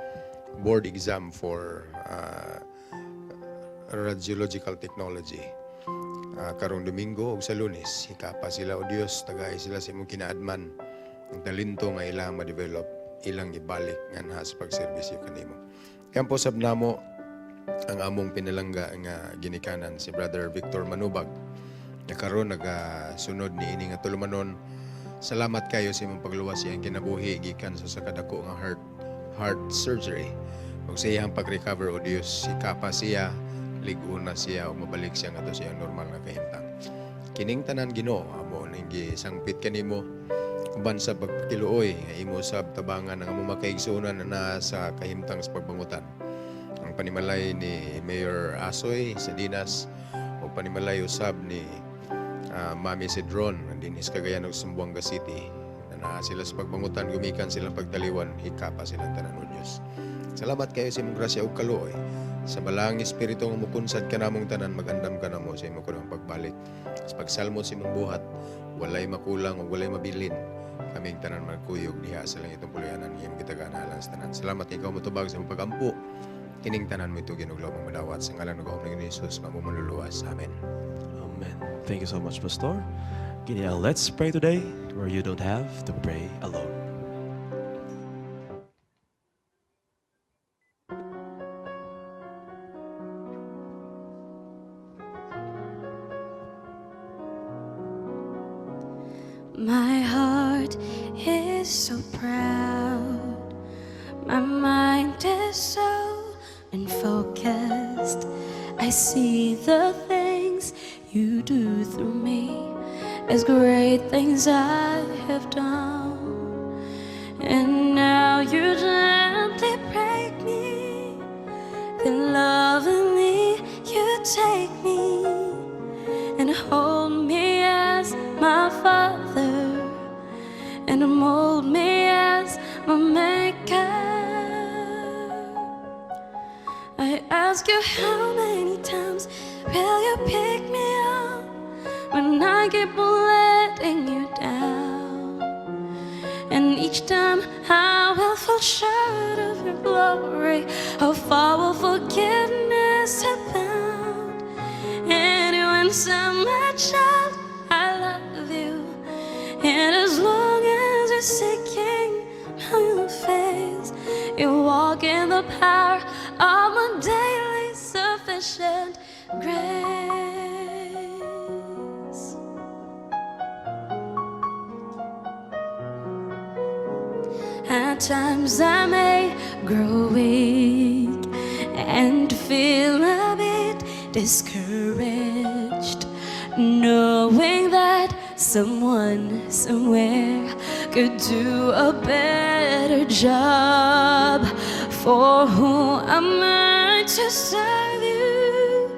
[SPEAKER 16] board exam for radiological technology karong Domingo ug sa Lunes. Hikapa sila, o Dios, tagay sila sa imong kinaadman. Ang talento nga ilang ma-develop ilang ibalik nganha sa pagserbisyo kanimo. Kampo sab namo ang among pinalangga nga ginikanan, si Brother Victor Manubag, nga karon nagasunod ni ini nga tulumanon. Salamat kayo sa imong pagluwas iyang kinabuhi gikan sa kadako nga heart heart surgery ug sa iyang pag-recover. O Dios, hikapa siya, lig-una siya ug mabalik siya ngadto sa iyang normal nga kahimtang. Kining tanan, Ginoo, amo ning gisangpit kanimo uban sa pagpakiluoy nga imo sab tabangan ang among makaigsuonan na naa sa kahimtang sa pagbangutan, ang panimalay ni Mayor Asoy Salinas o panimalay usab ni Mami Cedron dinhi sa Cagayan ug Zamboanga City na naa sila sa pagbangutan gumikan silang pagtaliwan. Hikapa silang tanan, o Dios. Salamat kayo sa imong grasya ug kaluoy. Sa Balaang Espiritu nga mukunsad kanamong tanan, magandam kanamo sa imong kunong pagbati. pagbalik. Sa pagsalmot sa imong buhat, walay makulang o walay mabilin. Kaming tanan magkuyog diha sa langitong puloy-anan iyong gitagaan alang sa tanan. Salamat nga ikaw motubag sa imong pagampo. Kining tanan mo ito ginuglaw mong madawat sa ngalan ng gahom ni Jesus nga among manluluwas. Amen.
[SPEAKER 3] Amen. Thank you so much, Pastor. Kini ang Let's Pray Today, where you don't have to pray alone.
[SPEAKER 8] My heart is so proud. My mind is so unfocused. I see the things you do through me as great things I have done. And now you gently break me, then lovingly you take me and hold me as my father and mold me as my maker. I ask you, how many times will you pick me up when I keep on letting you down? And each time I will fall short of your glory, how far will forgiveness abound? And you answer, my child, I love you. And as long as you're seeking my face, you walk in the power of my daily sufficient grace. At times I may grow weak and feel a bit discouraged, knowing that someone somewhere could do a better job. For who am I to serve you?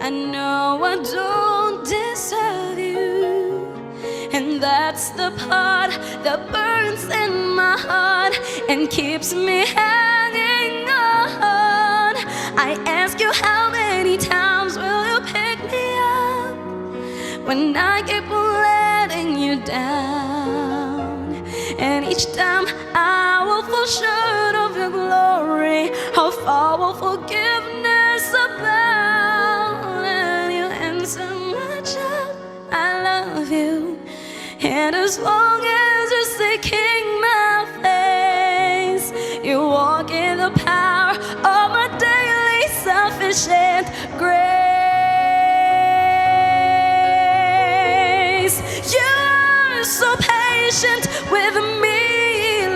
[SPEAKER 8] I know I don't deserve you. And that's the part that burns in my heart and keeps me hanging on. I ask you, how many times will you pick me up when I keep on letting you down? And each time I will fall short of your glory, how far will forgiveness abound? And you answer, my child, I love you. And as long as you're seeking my face, you walk in the power of my daily sufficient grace. You are so patient with me,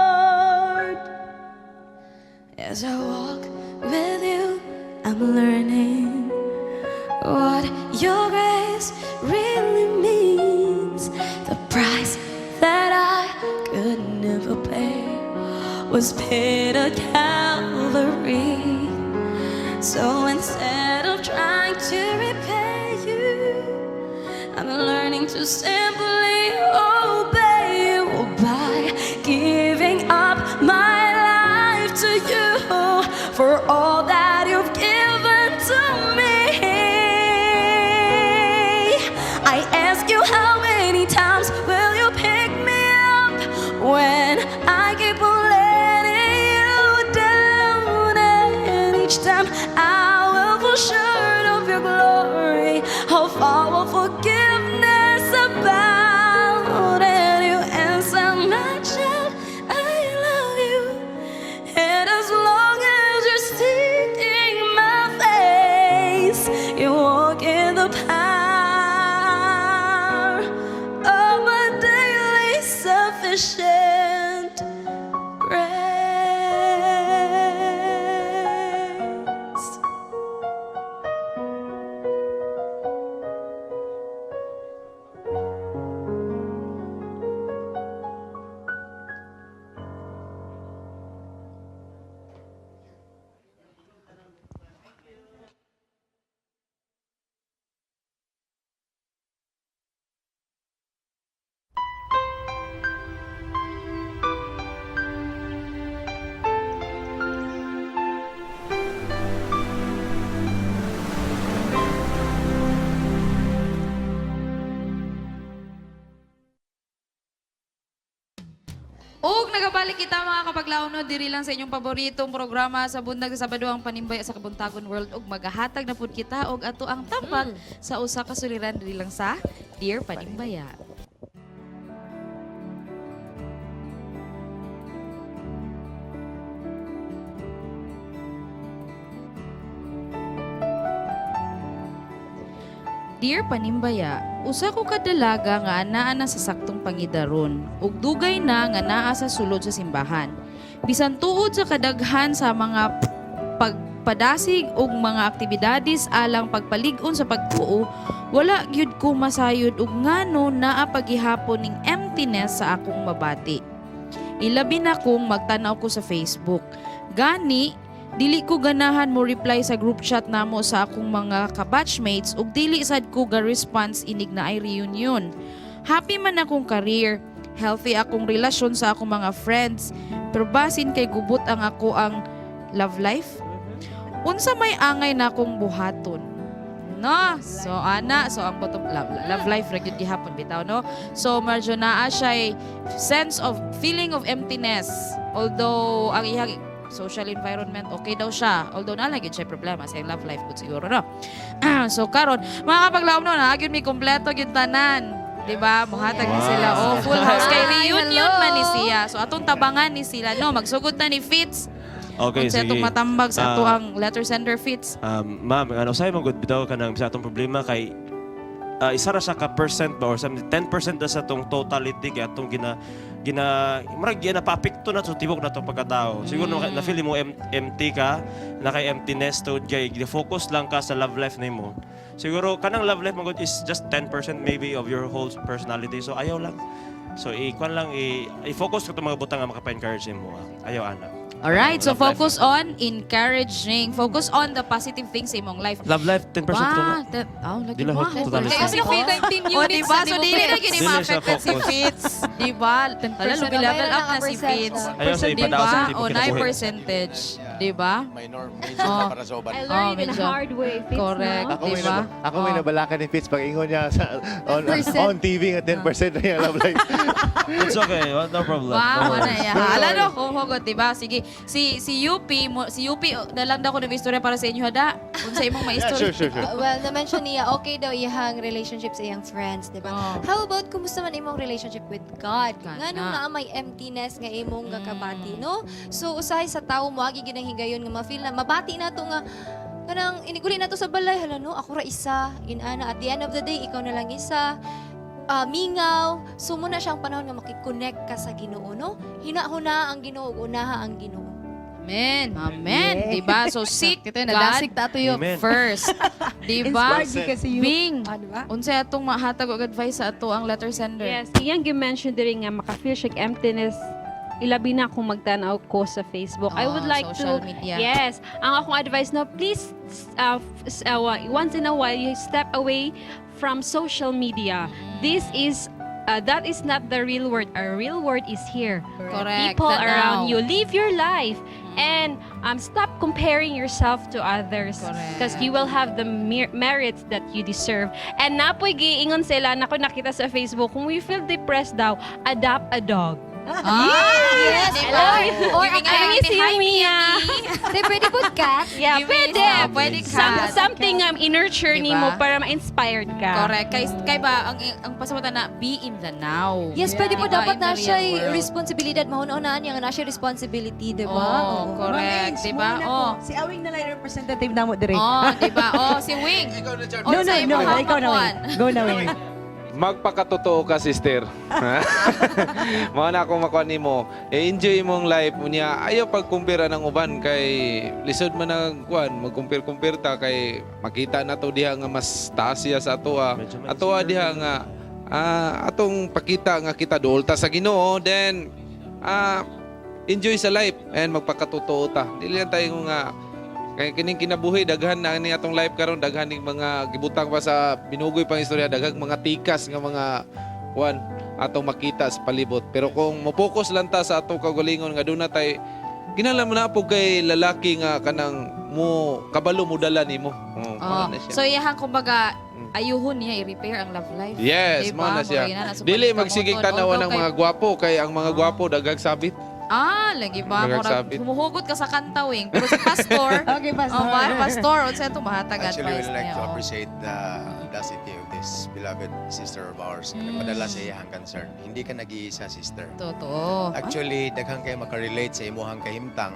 [SPEAKER 8] Lord. As I walk with you, I'm learning what your grace really means. The price that I could never pay was paid at Calvary. So instead of trying to repay you, I'm learning to simply obey you by giving up my life to you for all that you've given to me. I ask you, how many times will you pick me up when I keep on letting you down? And each time I will fall short of your glory, how far will forgiveness abound? And you answer, my child, I love you. And as long as you're seeking
[SPEAKER 17] Magbalik kita, mga kapaglaom, no, diri lang sa inyong paboritong programa sa buntag sa Sabado, ang Panimbaya sa Kabuntagon World, ug magahatag na pud kita og ato ang tambag sa usa ka suliran diri lang sa Dear Panimbaya. Dear Panimbaya, usa ko ka dalaga nga anaa na sa saktong pangidaron ug dugay na nga naa sa sulod sa simbahan. Bisan tuod sa kadaghan sa mga pagpadasig ug mga aktibidades alang pagpalig-on sa pagtuo, wala gyud ko masayod ug ngano naa pagihapon ning emptiness sa akong mabati. Ilabi na kung magtanaw ko sa Facebook. Gani, dili ko ganahan mo reply sa group chat namo sa akong mga kabatchmates ug dili sad ko ga response inig naay reunion. Happy man akong career, healthy akong relasyon sa akong mga friends, pero basin kay gubot ang ako ang love life. Unsa may angay na akong buhaton? No, so ana, so ang bottom love life ra gyud gihapon bitaw, no. So medyo naa siya sense of feeling of emptiness. Although ang iyang social environment okay daw siya. Although naa gyud siya problema sa iyang love life pud siguro, no. So karon, mga kapaglaom, no, naa gyud mi kompleto gyud tanan. Di ba? Muhatag ni sila. Oh, full house kay
[SPEAKER 8] Hi,
[SPEAKER 17] reunion
[SPEAKER 8] hello.
[SPEAKER 17] man ni siya. So atong tabangan ni sila, no. Magsugod na ni Fitz.
[SPEAKER 3] Okay,
[SPEAKER 17] Unsa
[SPEAKER 3] sige.
[SPEAKER 17] atong matambag sa ato
[SPEAKER 3] Ah,
[SPEAKER 17] ang letter sender, Fitz?
[SPEAKER 3] Ma'am, ano sa'yo man gud bitaw kanang sa atong problema kay isa ra siya ka percent ba or something, 10% na sa atong totality kay atong gina gina murag gina paapekto na sa tibok na atong pagkatao. Siguro na feel mo empty ka, na kay emptiness to kay focus lang ka sa love life nimo. Siguro kanang love life man gud is just 10% maybe of your whole personality. So ayaw lang. So i-kuan lang i-focus ka mga butang nga makapa-encourage nimo. Ayaw ana.
[SPEAKER 17] Alright, so
[SPEAKER 3] Love life.
[SPEAKER 17] Focus on encouraging. Focus on the positive things sa imong life.
[SPEAKER 3] Love life 10% to na.
[SPEAKER 17] Ba, oh, lagi
[SPEAKER 3] Dili
[SPEAKER 17] mo.
[SPEAKER 3] ho, totality.
[SPEAKER 17] Kaya si Fitz,
[SPEAKER 8] 13
[SPEAKER 17] oh,
[SPEAKER 8] units
[SPEAKER 17] diba?
[SPEAKER 8] sa
[SPEAKER 17] So, dili na gini
[SPEAKER 3] Dili siya
[SPEAKER 17] ma-affected si
[SPEAKER 3] focus.
[SPEAKER 17] Fitz. Diba? Hala, level up na si Fitz.
[SPEAKER 3] Ayaw sa
[SPEAKER 17] Diba?
[SPEAKER 3] ipadaos ang tipo
[SPEAKER 17] O,
[SPEAKER 3] kinabuhi.
[SPEAKER 17] 9 percentage. Diba?
[SPEAKER 16] Minor, major
[SPEAKER 17] Oh.
[SPEAKER 16] na para sa uban.
[SPEAKER 18] I learned in
[SPEAKER 17] medyo.
[SPEAKER 18] hard way, Fitz,
[SPEAKER 17] Correct.
[SPEAKER 18] no?
[SPEAKER 5] Ako may,
[SPEAKER 17] Diba?
[SPEAKER 5] ako may
[SPEAKER 17] Oh.
[SPEAKER 5] nabalakan ni Fitz pag ingon niya sa,
[SPEAKER 18] 10%.
[SPEAKER 5] on TV nga 10% na yung love life.
[SPEAKER 3] It's okay, no problem.
[SPEAKER 17] Wow,
[SPEAKER 3] No
[SPEAKER 17] ano
[SPEAKER 3] worries.
[SPEAKER 17] ya. Ala no, kung hugot, diba? Sige, si si UP mo, si UP oh, dalang daw ko ng istorya para sa inyo hada. Unsa imong
[SPEAKER 5] Yeah,
[SPEAKER 17] maistorya?
[SPEAKER 5] sure.
[SPEAKER 8] Well, na-mention niya, okay daw iyang relationship sa iyang friends, di ba?
[SPEAKER 17] Oh.
[SPEAKER 8] How about, kumusta man imong relationship with God?
[SPEAKER 17] Kana.
[SPEAKER 8] Nga nung naa may emptiness nga imong gakabati, no? So, usahay sa tao mo, agi ginang higayon nga ma-feel na, mabati na to nga, kanang iniguli na to sa balay, hala no, ako ra isa, inana, at the end of the day, ikaw na lang isa, mingaw. So muna siyang panahon nga makikonnect ka sa Ginoo, no? Hinahuna ang Ginoo, ug unaha ang Ginoo.
[SPEAKER 17] Amen. Amen.
[SPEAKER 2] Yeah.
[SPEAKER 17] Diba? So seek
[SPEAKER 2] Ito,
[SPEAKER 17] God
[SPEAKER 2] nadasig ta ato yun.
[SPEAKER 3] Amen.
[SPEAKER 17] first. Diba?
[SPEAKER 2] Inspired di kasi yung...
[SPEAKER 17] Bing.
[SPEAKER 2] Ah, diba?
[SPEAKER 17] Unsay atong mahatag og advice sa ato ang letter sender?
[SPEAKER 4] Yes, iyang gi-mention diri nga maka-feel siya emptiness ilabi na kung magtanaw ko sa Facebook. I would
[SPEAKER 17] Ah,
[SPEAKER 4] like
[SPEAKER 17] social
[SPEAKER 4] to
[SPEAKER 17] media.
[SPEAKER 4] Yes, ang akong advice no, please once in a while you step away from social media. This is that is not the real world. Our real world is here.
[SPEAKER 17] Correct.
[SPEAKER 4] People
[SPEAKER 17] The
[SPEAKER 4] around
[SPEAKER 17] now.
[SPEAKER 4] you. Live your life and stop comparing yourself to others because you will have the merits that you deserve. And napoy giingon sila nako nakita sa Facebook, kung we feel depressed daw, adopt a dog.
[SPEAKER 17] Ah,
[SPEAKER 8] Yes!
[SPEAKER 17] Diba?
[SPEAKER 8] Or
[SPEAKER 17] Giving
[SPEAKER 4] I
[SPEAKER 17] a
[SPEAKER 4] miss you,
[SPEAKER 17] hi,
[SPEAKER 4] Mia.
[SPEAKER 8] Di, pwede po cat?
[SPEAKER 4] Yeah,
[SPEAKER 17] Give me
[SPEAKER 4] pwede.
[SPEAKER 17] isa. Pwede cat.
[SPEAKER 4] Something i-nurture
[SPEAKER 17] Diba?
[SPEAKER 4] nimo para ma-inspired ka.
[SPEAKER 17] Correct. Kay ba, ang pasabutan na, be in the now.
[SPEAKER 8] Yes, pwede po
[SPEAKER 17] Diba?
[SPEAKER 8] dapat
[SPEAKER 17] In the
[SPEAKER 8] na
[SPEAKER 17] real
[SPEAKER 8] siya
[SPEAKER 17] world.
[SPEAKER 8] responsibilidad. Mahuna-unaan niya nga na siya responsibility, di ba?
[SPEAKER 17] Oh,
[SPEAKER 8] Oo.
[SPEAKER 17] correct.
[SPEAKER 29] Ma'am Ace,
[SPEAKER 17] Diba?
[SPEAKER 29] muna po.
[SPEAKER 17] Oh.
[SPEAKER 29] Si Awing na lang representative na mo dire.
[SPEAKER 17] Oh, diba? Oh, si Wing.
[SPEAKER 29] No, no, no. Ikaw na, Wing. Go na, Wing.
[SPEAKER 1] Magpakatotoo ka, sister. Mao na akong makuha nimo. E enjoy imong life unya. Ayaw pagkumpira ng uban kay lisod man ang kuan, magkumpir-kumpir ta kay makita na to diha nga mas taas siya sa atoa.
[SPEAKER 3] Medyo may
[SPEAKER 1] Atoa diha nga atong pakita nga kita duol ta sa Ginoo, then enjoy sa life and magpakatotoo ta. Dili lang tayo nga kay kining kinabuhi daghan na ni atong life karon, daghan ning mga gibutang pa sa binugoy pang istorya, daghang mga tikas nga mga kuan atong makita sa palibot. Pero kung mo-focus lang ta sa atong kaugalingon nga doon na tay kinahanglan mo na po kay lalaki nga kanang mo kabalo mo dala nimo. Oh,
[SPEAKER 17] Oh,
[SPEAKER 1] mao na siya.
[SPEAKER 17] so iyahang kumbaga ayuhon niya i-repair ang love life.
[SPEAKER 1] Yes,
[SPEAKER 17] Diba?
[SPEAKER 1] mao na siya.
[SPEAKER 17] Mao na, so
[SPEAKER 1] Dili
[SPEAKER 17] paningkamoton.
[SPEAKER 1] magsigig tanawa
[SPEAKER 17] Although
[SPEAKER 1] ng mga gwapo kay ang mga gwapo daghang sabit.
[SPEAKER 17] Ah, lagi ba?
[SPEAKER 1] Murag
[SPEAKER 17] Murag
[SPEAKER 1] sabit.
[SPEAKER 17] humuhugot ka sa kanta, wing. Pero si pastor,
[SPEAKER 2] Okay, pastor.
[SPEAKER 17] Oh, pastor, unsa to mahatag
[SPEAKER 16] Actually,
[SPEAKER 17] advice
[SPEAKER 16] we'd like
[SPEAKER 17] niya.
[SPEAKER 16] to
[SPEAKER 17] Oh.
[SPEAKER 16] appreciate the audacity of this beloved sister of ours. Nagpadala sa iyang concern. Hindi ka nag-iisa, sister.
[SPEAKER 17] Totoo.
[SPEAKER 16] Actually, daghan kayo makarelate sa imuhang kahimtang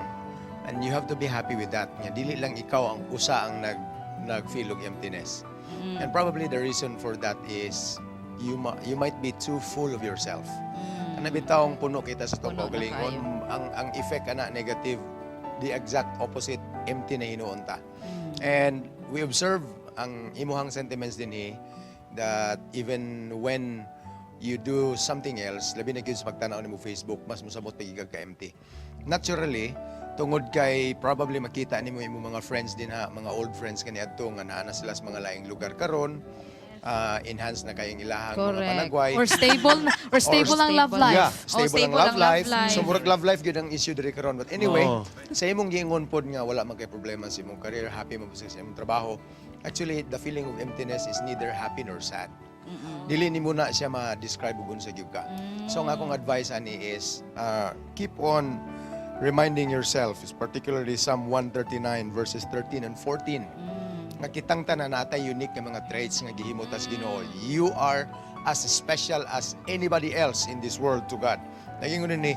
[SPEAKER 16] and you have to be happy with that. Nga dili lang ikaw ang usa ang nag-feel og emptiness. And probably the reason for that is you might be too full of yourself. Kana bitawng puno kita sa atong
[SPEAKER 17] Puno na
[SPEAKER 16] kaugalingon,
[SPEAKER 17] kayo.
[SPEAKER 16] ang effect ana negative, the exact opposite, empty na hinuon ta. And we observe ang imuhang sentiments dinhi that even when you do something else, labi na gyud sa pagtanaw nimo Facebook, mas mosamot pa gyud ka empty. Naturally, tungod kay probably makita nimo imong mga friends din ha, mga old friends kaniadto nga naa na sila sa mga laing lugar karon, enhance na kayong ilahang mga panagway.
[SPEAKER 8] Or stable or stable ang love life.
[SPEAKER 16] Yeah,
[SPEAKER 17] Oh,
[SPEAKER 16] stable, ang love life. So murag love life gyud ang issue diri karon. But anyway, sa imong giingon pod nga wala man kay problema sa imong career, happy man po sa imong trabaho. Actually, the feeling of emptiness is neither happy nor sad. Dili nimo na siya ma-describe ug unsa gyud ka. So ang akong advice ani is keep on reminding yourself, is particularly Psalm 139 verses 13 and 14. Nga kitang tanan natay unique nga mga traits nga gihimo tas Ginoo. You are as special as anybody else in this world to God. Nagingon ni,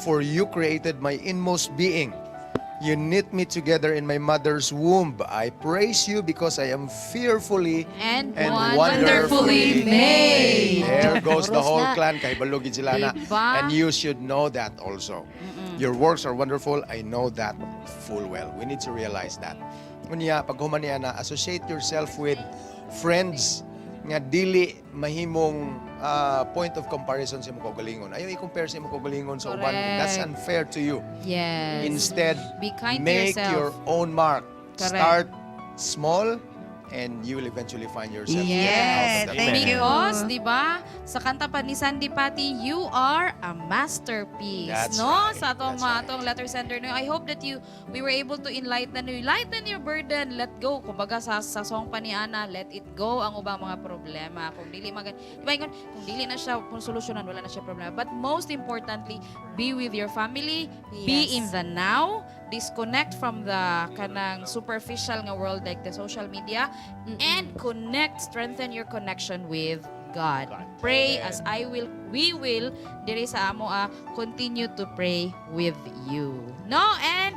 [SPEAKER 16] "For you created my inmost being. You knit me together in my mother's womb. I praise you because I am fearfully
[SPEAKER 17] And
[SPEAKER 16] wonderfully
[SPEAKER 17] made."
[SPEAKER 16] There goes the
[SPEAKER 8] Oros
[SPEAKER 16] whole
[SPEAKER 8] na.
[SPEAKER 16] clan. Kay balog gid sila na.
[SPEAKER 17] Diba?
[SPEAKER 16] And you should know that also. Your works are wonderful. I know that full well. We need to realize that. Unya, pag human niya na, associate yourself with friends nga dili mahimong point of comparison sa imong kaugalingon. Ayaw i-compare sa imong kaugalingon sa uban. That's
[SPEAKER 17] Correct.
[SPEAKER 16] unfair to you. Instead,
[SPEAKER 17] Be kind to
[SPEAKER 16] make
[SPEAKER 17] yourself.
[SPEAKER 16] your own mark.
[SPEAKER 17] Correct.
[SPEAKER 16] Start small and you will eventually find yourself getting out
[SPEAKER 2] Yeah,
[SPEAKER 16] of that
[SPEAKER 2] thank
[SPEAKER 16] pain.
[SPEAKER 2] you.
[SPEAKER 17] Because, di ba, sa kanta pa ni Sandi Patty, "You are a masterpiece."
[SPEAKER 16] That's
[SPEAKER 17] no?
[SPEAKER 16] right.
[SPEAKER 17] Sa atong
[SPEAKER 16] That's
[SPEAKER 17] mga
[SPEAKER 16] right.
[SPEAKER 17] atong letter sender, no? I hope that we were able to enlighten you, lighten your burden, let go. Kumbaga sa song pa ni Ana, let it go ang ubang mga problema. Kung dili magan, di ba ingon, kung dili na siya kung solusyonan, wala na siya problema. But most importantly, be with your family, be in the now, disconnect from the kanang superficial nga world like the social media, and connect, strengthen your connection with God. Pray as I will, we will, diri sa amo continue to pray with you. No? And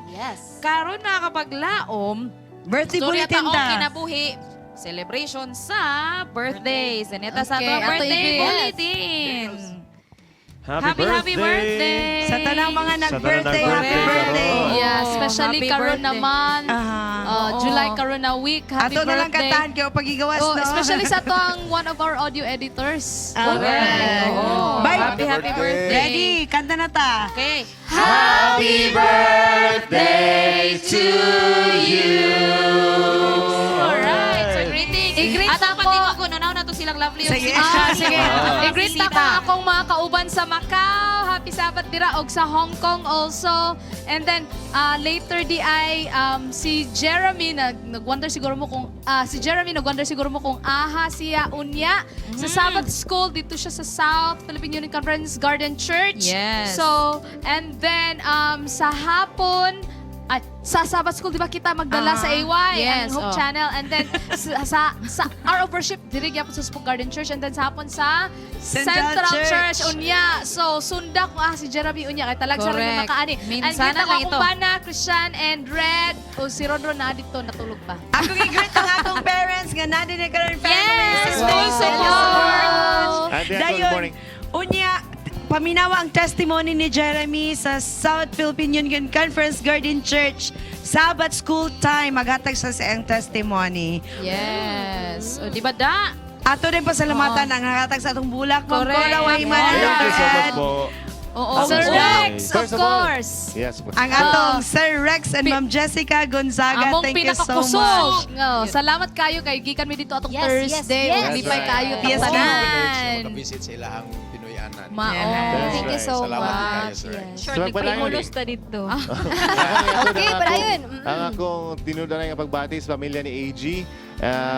[SPEAKER 17] karon mga kapaglaom,
[SPEAKER 2] Birthday
[SPEAKER 17] storya
[SPEAKER 2] bulletin
[SPEAKER 17] ta og
[SPEAKER 2] ta.
[SPEAKER 17] kinabuhi, celebration sa birthdays. And ito sa
[SPEAKER 8] Okay,
[SPEAKER 17] atong
[SPEAKER 8] ato
[SPEAKER 17] birthday
[SPEAKER 8] i-greet.
[SPEAKER 17] bulletin.
[SPEAKER 3] Happy,
[SPEAKER 17] Happy, happy birthday!
[SPEAKER 2] Sa tanang mga
[SPEAKER 3] Sa tanang
[SPEAKER 2] nag-birthday, happy
[SPEAKER 3] nag-birthday
[SPEAKER 2] birthday.
[SPEAKER 3] karon.
[SPEAKER 8] Yeah, especially
[SPEAKER 17] Happy
[SPEAKER 8] karon
[SPEAKER 17] birthday.
[SPEAKER 8] naman. July karon na week. Happy
[SPEAKER 2] Ato na lang
[SPEAKER 8] birthday.
[SPEAKER 2] kantahan kayo pagigawas,
[SPEAKER 8] Oh,
[SPEAKER 2] no?
[SPEAKER 8] especially sa to ang one of our audio editors.
[SPEAKER 2] Correct.
[SPEAKER 17] Oo.
[SPEAKER 2] Bye.
[SPEAKER 17] Happy, happy birthday.
[SPEAKER 2] Ready? Kanta na ta.
[SPEAKER 17] Okay.
[SPEAKER 8] Happy birthday to you.
[SPEAKER 17] Alright. So, greetings.
[SPEAKER 8] I-greet
[SPEAKER 17] At ang
[SPEAKER 8] ako.
[SPEAKER 17] pati ko, nanaw na to silang lovely.
[SPEAKER 2] Sige.
[SPEAKER 8] Ah, sige. I-greet
[SPEAKER 17] Bisita.
[SPEAKER 8] ako akong mga kauban sa Macau. Happy Sabbath dira og sa Hong Kong also. And then later di ay si Jeremy nag-wonder siguro mo kung si Jeremy nag-wonder siguro mo kung aha siya unya sa Sabbath School dito siya sa South Philippine Union Conference Garden Church. So and then sa hapon ay, sa Sabbath School, di ba kita magdala sa AY,
[SPEAKER 17] Yes,
[SPEAKER 8] ang Hope
[SPEAKER 17] oh.
[SPEAKER 8] Channel. And then sa Hour of Worship, diri gyapon sa Spook Garden Church. And then sa hapon sa
[SPEAKER 2] Central
[SPEAKER 8] Central,
[SPEAKER 2] Church.
[SPEAKER 8] Church. Unya. So, sunda ko si Jeremy unya. Kay talag sa rin
[SPEAKER 17] Correct.
[SPEAKER 8] makaani. And
[SPEAKER 17] Minsan
[SPEAKER 8] kita
[SPEAKER 17] na
[SPEAKER 8] ko
[SPEAKER 17] lang
[SPEAKER 8] akong
[SPEAKER 17] ito.
[SPEAKER 8] bana, Christian and Red. O si Ron Ron na dito, natulog pa.
[SPEAKER 2] Ako i-greet ang akong parents nga nandun na karon family.
[SPEAKER 8] Yes!
[SPEAKER 2] Sisters.
[SPEAKER 8] Full
[SPEAKER 2] Thank you so
[SPEAKER 8] support!
[SPEAKER 2] much.
[SPEAKER 5] Ate, good
[SPEAKER 2] Dayon,
[SPEAKER 5] morning.
[SPEAKER 2] unya, paminawa ang testimony ni Jeremy sa South Philippine Union Conference Garden Church. Sabbath School time, maghatag sa siyang testimony.
[SPEAKER 17] Yes. O, di ba da?
[SPEAKER 2] Ato din pasalamatan ang hatag sa atong bulak. Ma'am
[SPEAKER 17] Correct.
[SPEAKER 2] Cora Wayman and
[SPEAKER 5] Thank
[SPEAKER 2] Dr.
[SPEAKER 5] you so much
[SPEAKER 2] Ed.
[SPEAKER 5] po.
[SPEAKER 17] Oo.
[SPEAKER 8] Sir
[SPEAKER 5] Happy
[SPEAKER 8] Rex,
[SPEAKER 5] birthday.
[SPEAKER 8] of
[SPEAKER 5] First of all,
[SPEAKER 8] course.
[SPEAKER 5] yes.
[SPEAKER 2] Ang atong Sir Rex and Ma'am Jessica Gonzaga.
[SPEAKER 8] Among
[SPEAKER 2] Thank you so
[SPEAKER 8] pinakakusog.
[SPEAKER 2] much.
[SPEAKER 8] Oh, salamat kayo kay gikan mi dito atong Thursday.
[SPEAKER 16] Yes,
[SPEAKER 8] Ug lipay
[SPEAKER 16] right.
[SPEAKER 8] kayo
[SPEAKER 2] Yes,
[SPEAKER 8] tanan.
[SPEAKER 16] Privilege na makabisit sa ilahang Pinoyanan.
[SPEAKER 8] Mao.
[SPEAKER 5] That's
[SPEAKER 8] Thank you
[SPEAKER 5] right.
[SPEAKER 8] so
[SPEAKER 16] Salamat din kayo,
[SPEAKER 8] much.
[SPEAKER 16] Sir Rex.
[SPEAKER 4] Short,
[SPEAKER 5] So, magpadayon.
[SPEAKER 4] nagpahimulos ta dito.
[SPEAKER 8] Okay, padayon.
[SPEAKER 5] Ang akong tinuod nga pagbati sa pamilya ni AG.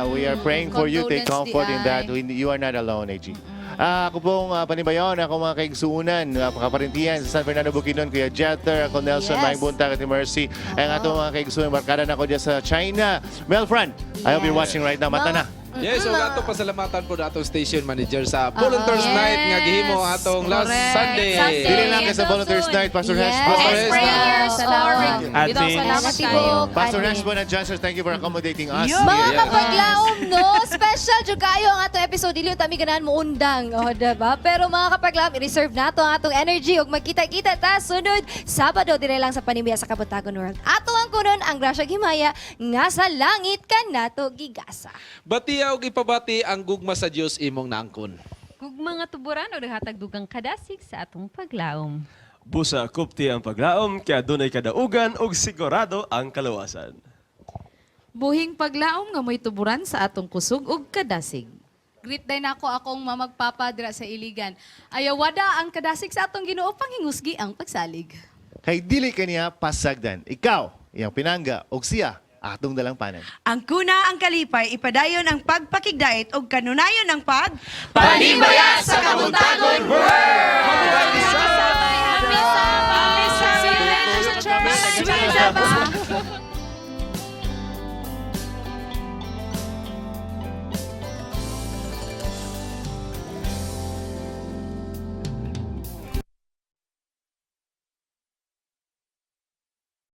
[SPEAKER 5] We are praying for you. Take
[SPEAKER 8] Condolence
[SPEAKER 5] comfort in
[SPEAKER 8] di
[SPEAKER 5] that.
[SPEAKER 8] ay.
[SPEAKER 5] You are not alone, AG. Ako pong panibayon, ako mga kaigsuunan, kaparintian sa San Fernando Bukidnon, Kuya Jeter, ako Nelson, Maayong buntag, Ate Mercy. Ang atong mga kaigsuunan, barkada na ako dyan sa China. Melfran, I hope you're watching right now. Mata na.
[SPEAKER 1] Yes, so ato pasalamatan po atong station manager sa Volunteers Night nga gihimo atong last Sunday.
[SPEAKER 5] Dili lang kay sa Volunteers Night, Pastor Hesh.
[SPEAKER 1] Pastor
[SPEAKER 5] Pastor
[SPEAKER 1] Hesh.
[SPEAKER 8] Prayers for
[SPEAKER 5] Admin.
[SPEAKER 8] Salamat kayo.
[SPEAKER 5] Pastor Hesh Johnson, thank you for accommodating us.
[SPEAKER 8] Mga kapaglaom, no? Special jud kayo ang atong episode. Dili ta mi ganahan mo undang, oh, diba? Pero mga kapaglaom, i-reserve nato ang atong energy ug magkita-kita ta sunod Sabado dire lang sa Panimbaya sa Kabuntagon World. Ato ang kunon ang grasya himaya nga sa langit kanato gigasa.
[SPEAKER 1] Batiya og ipabati ang gugma sa Dios imong naangkon.
[SPEAKER 4] Kug mga tuburan o naghatag dugang kadasig sa atong paglaom.
[SPEAKER 3] Busa kupti ang paglaom, kaya dunay kadaugan ug sigurado ang kaluwasan.
[SPEAKER 17] Buhing paglaom nga mo'y tuburan sa atong kusog ug kadasig.
[SPEAKER 18] Greet day nako akong mamagpapa dira sa Iligan. Ayawada ang kadasig sa atong Ginoo, panghingusgi ang pagsalig.
[SPEAKER 5] Kay dili kaniya pasagdan. Ikaw, iyang pinangga, og siya, atong dalangpanan.
[SPEAKER 2] Ang kuna ang kalipay, ipadayon ang pagpakigdait ug kanunayon ang pag
[SPEAKER 8] Panimbaya sa Kabuntagon
[SPEAKER 1] World!
[SPEAKER 17] Happy Sabbath!
[SPEAKER 8] Sweet Sabbath!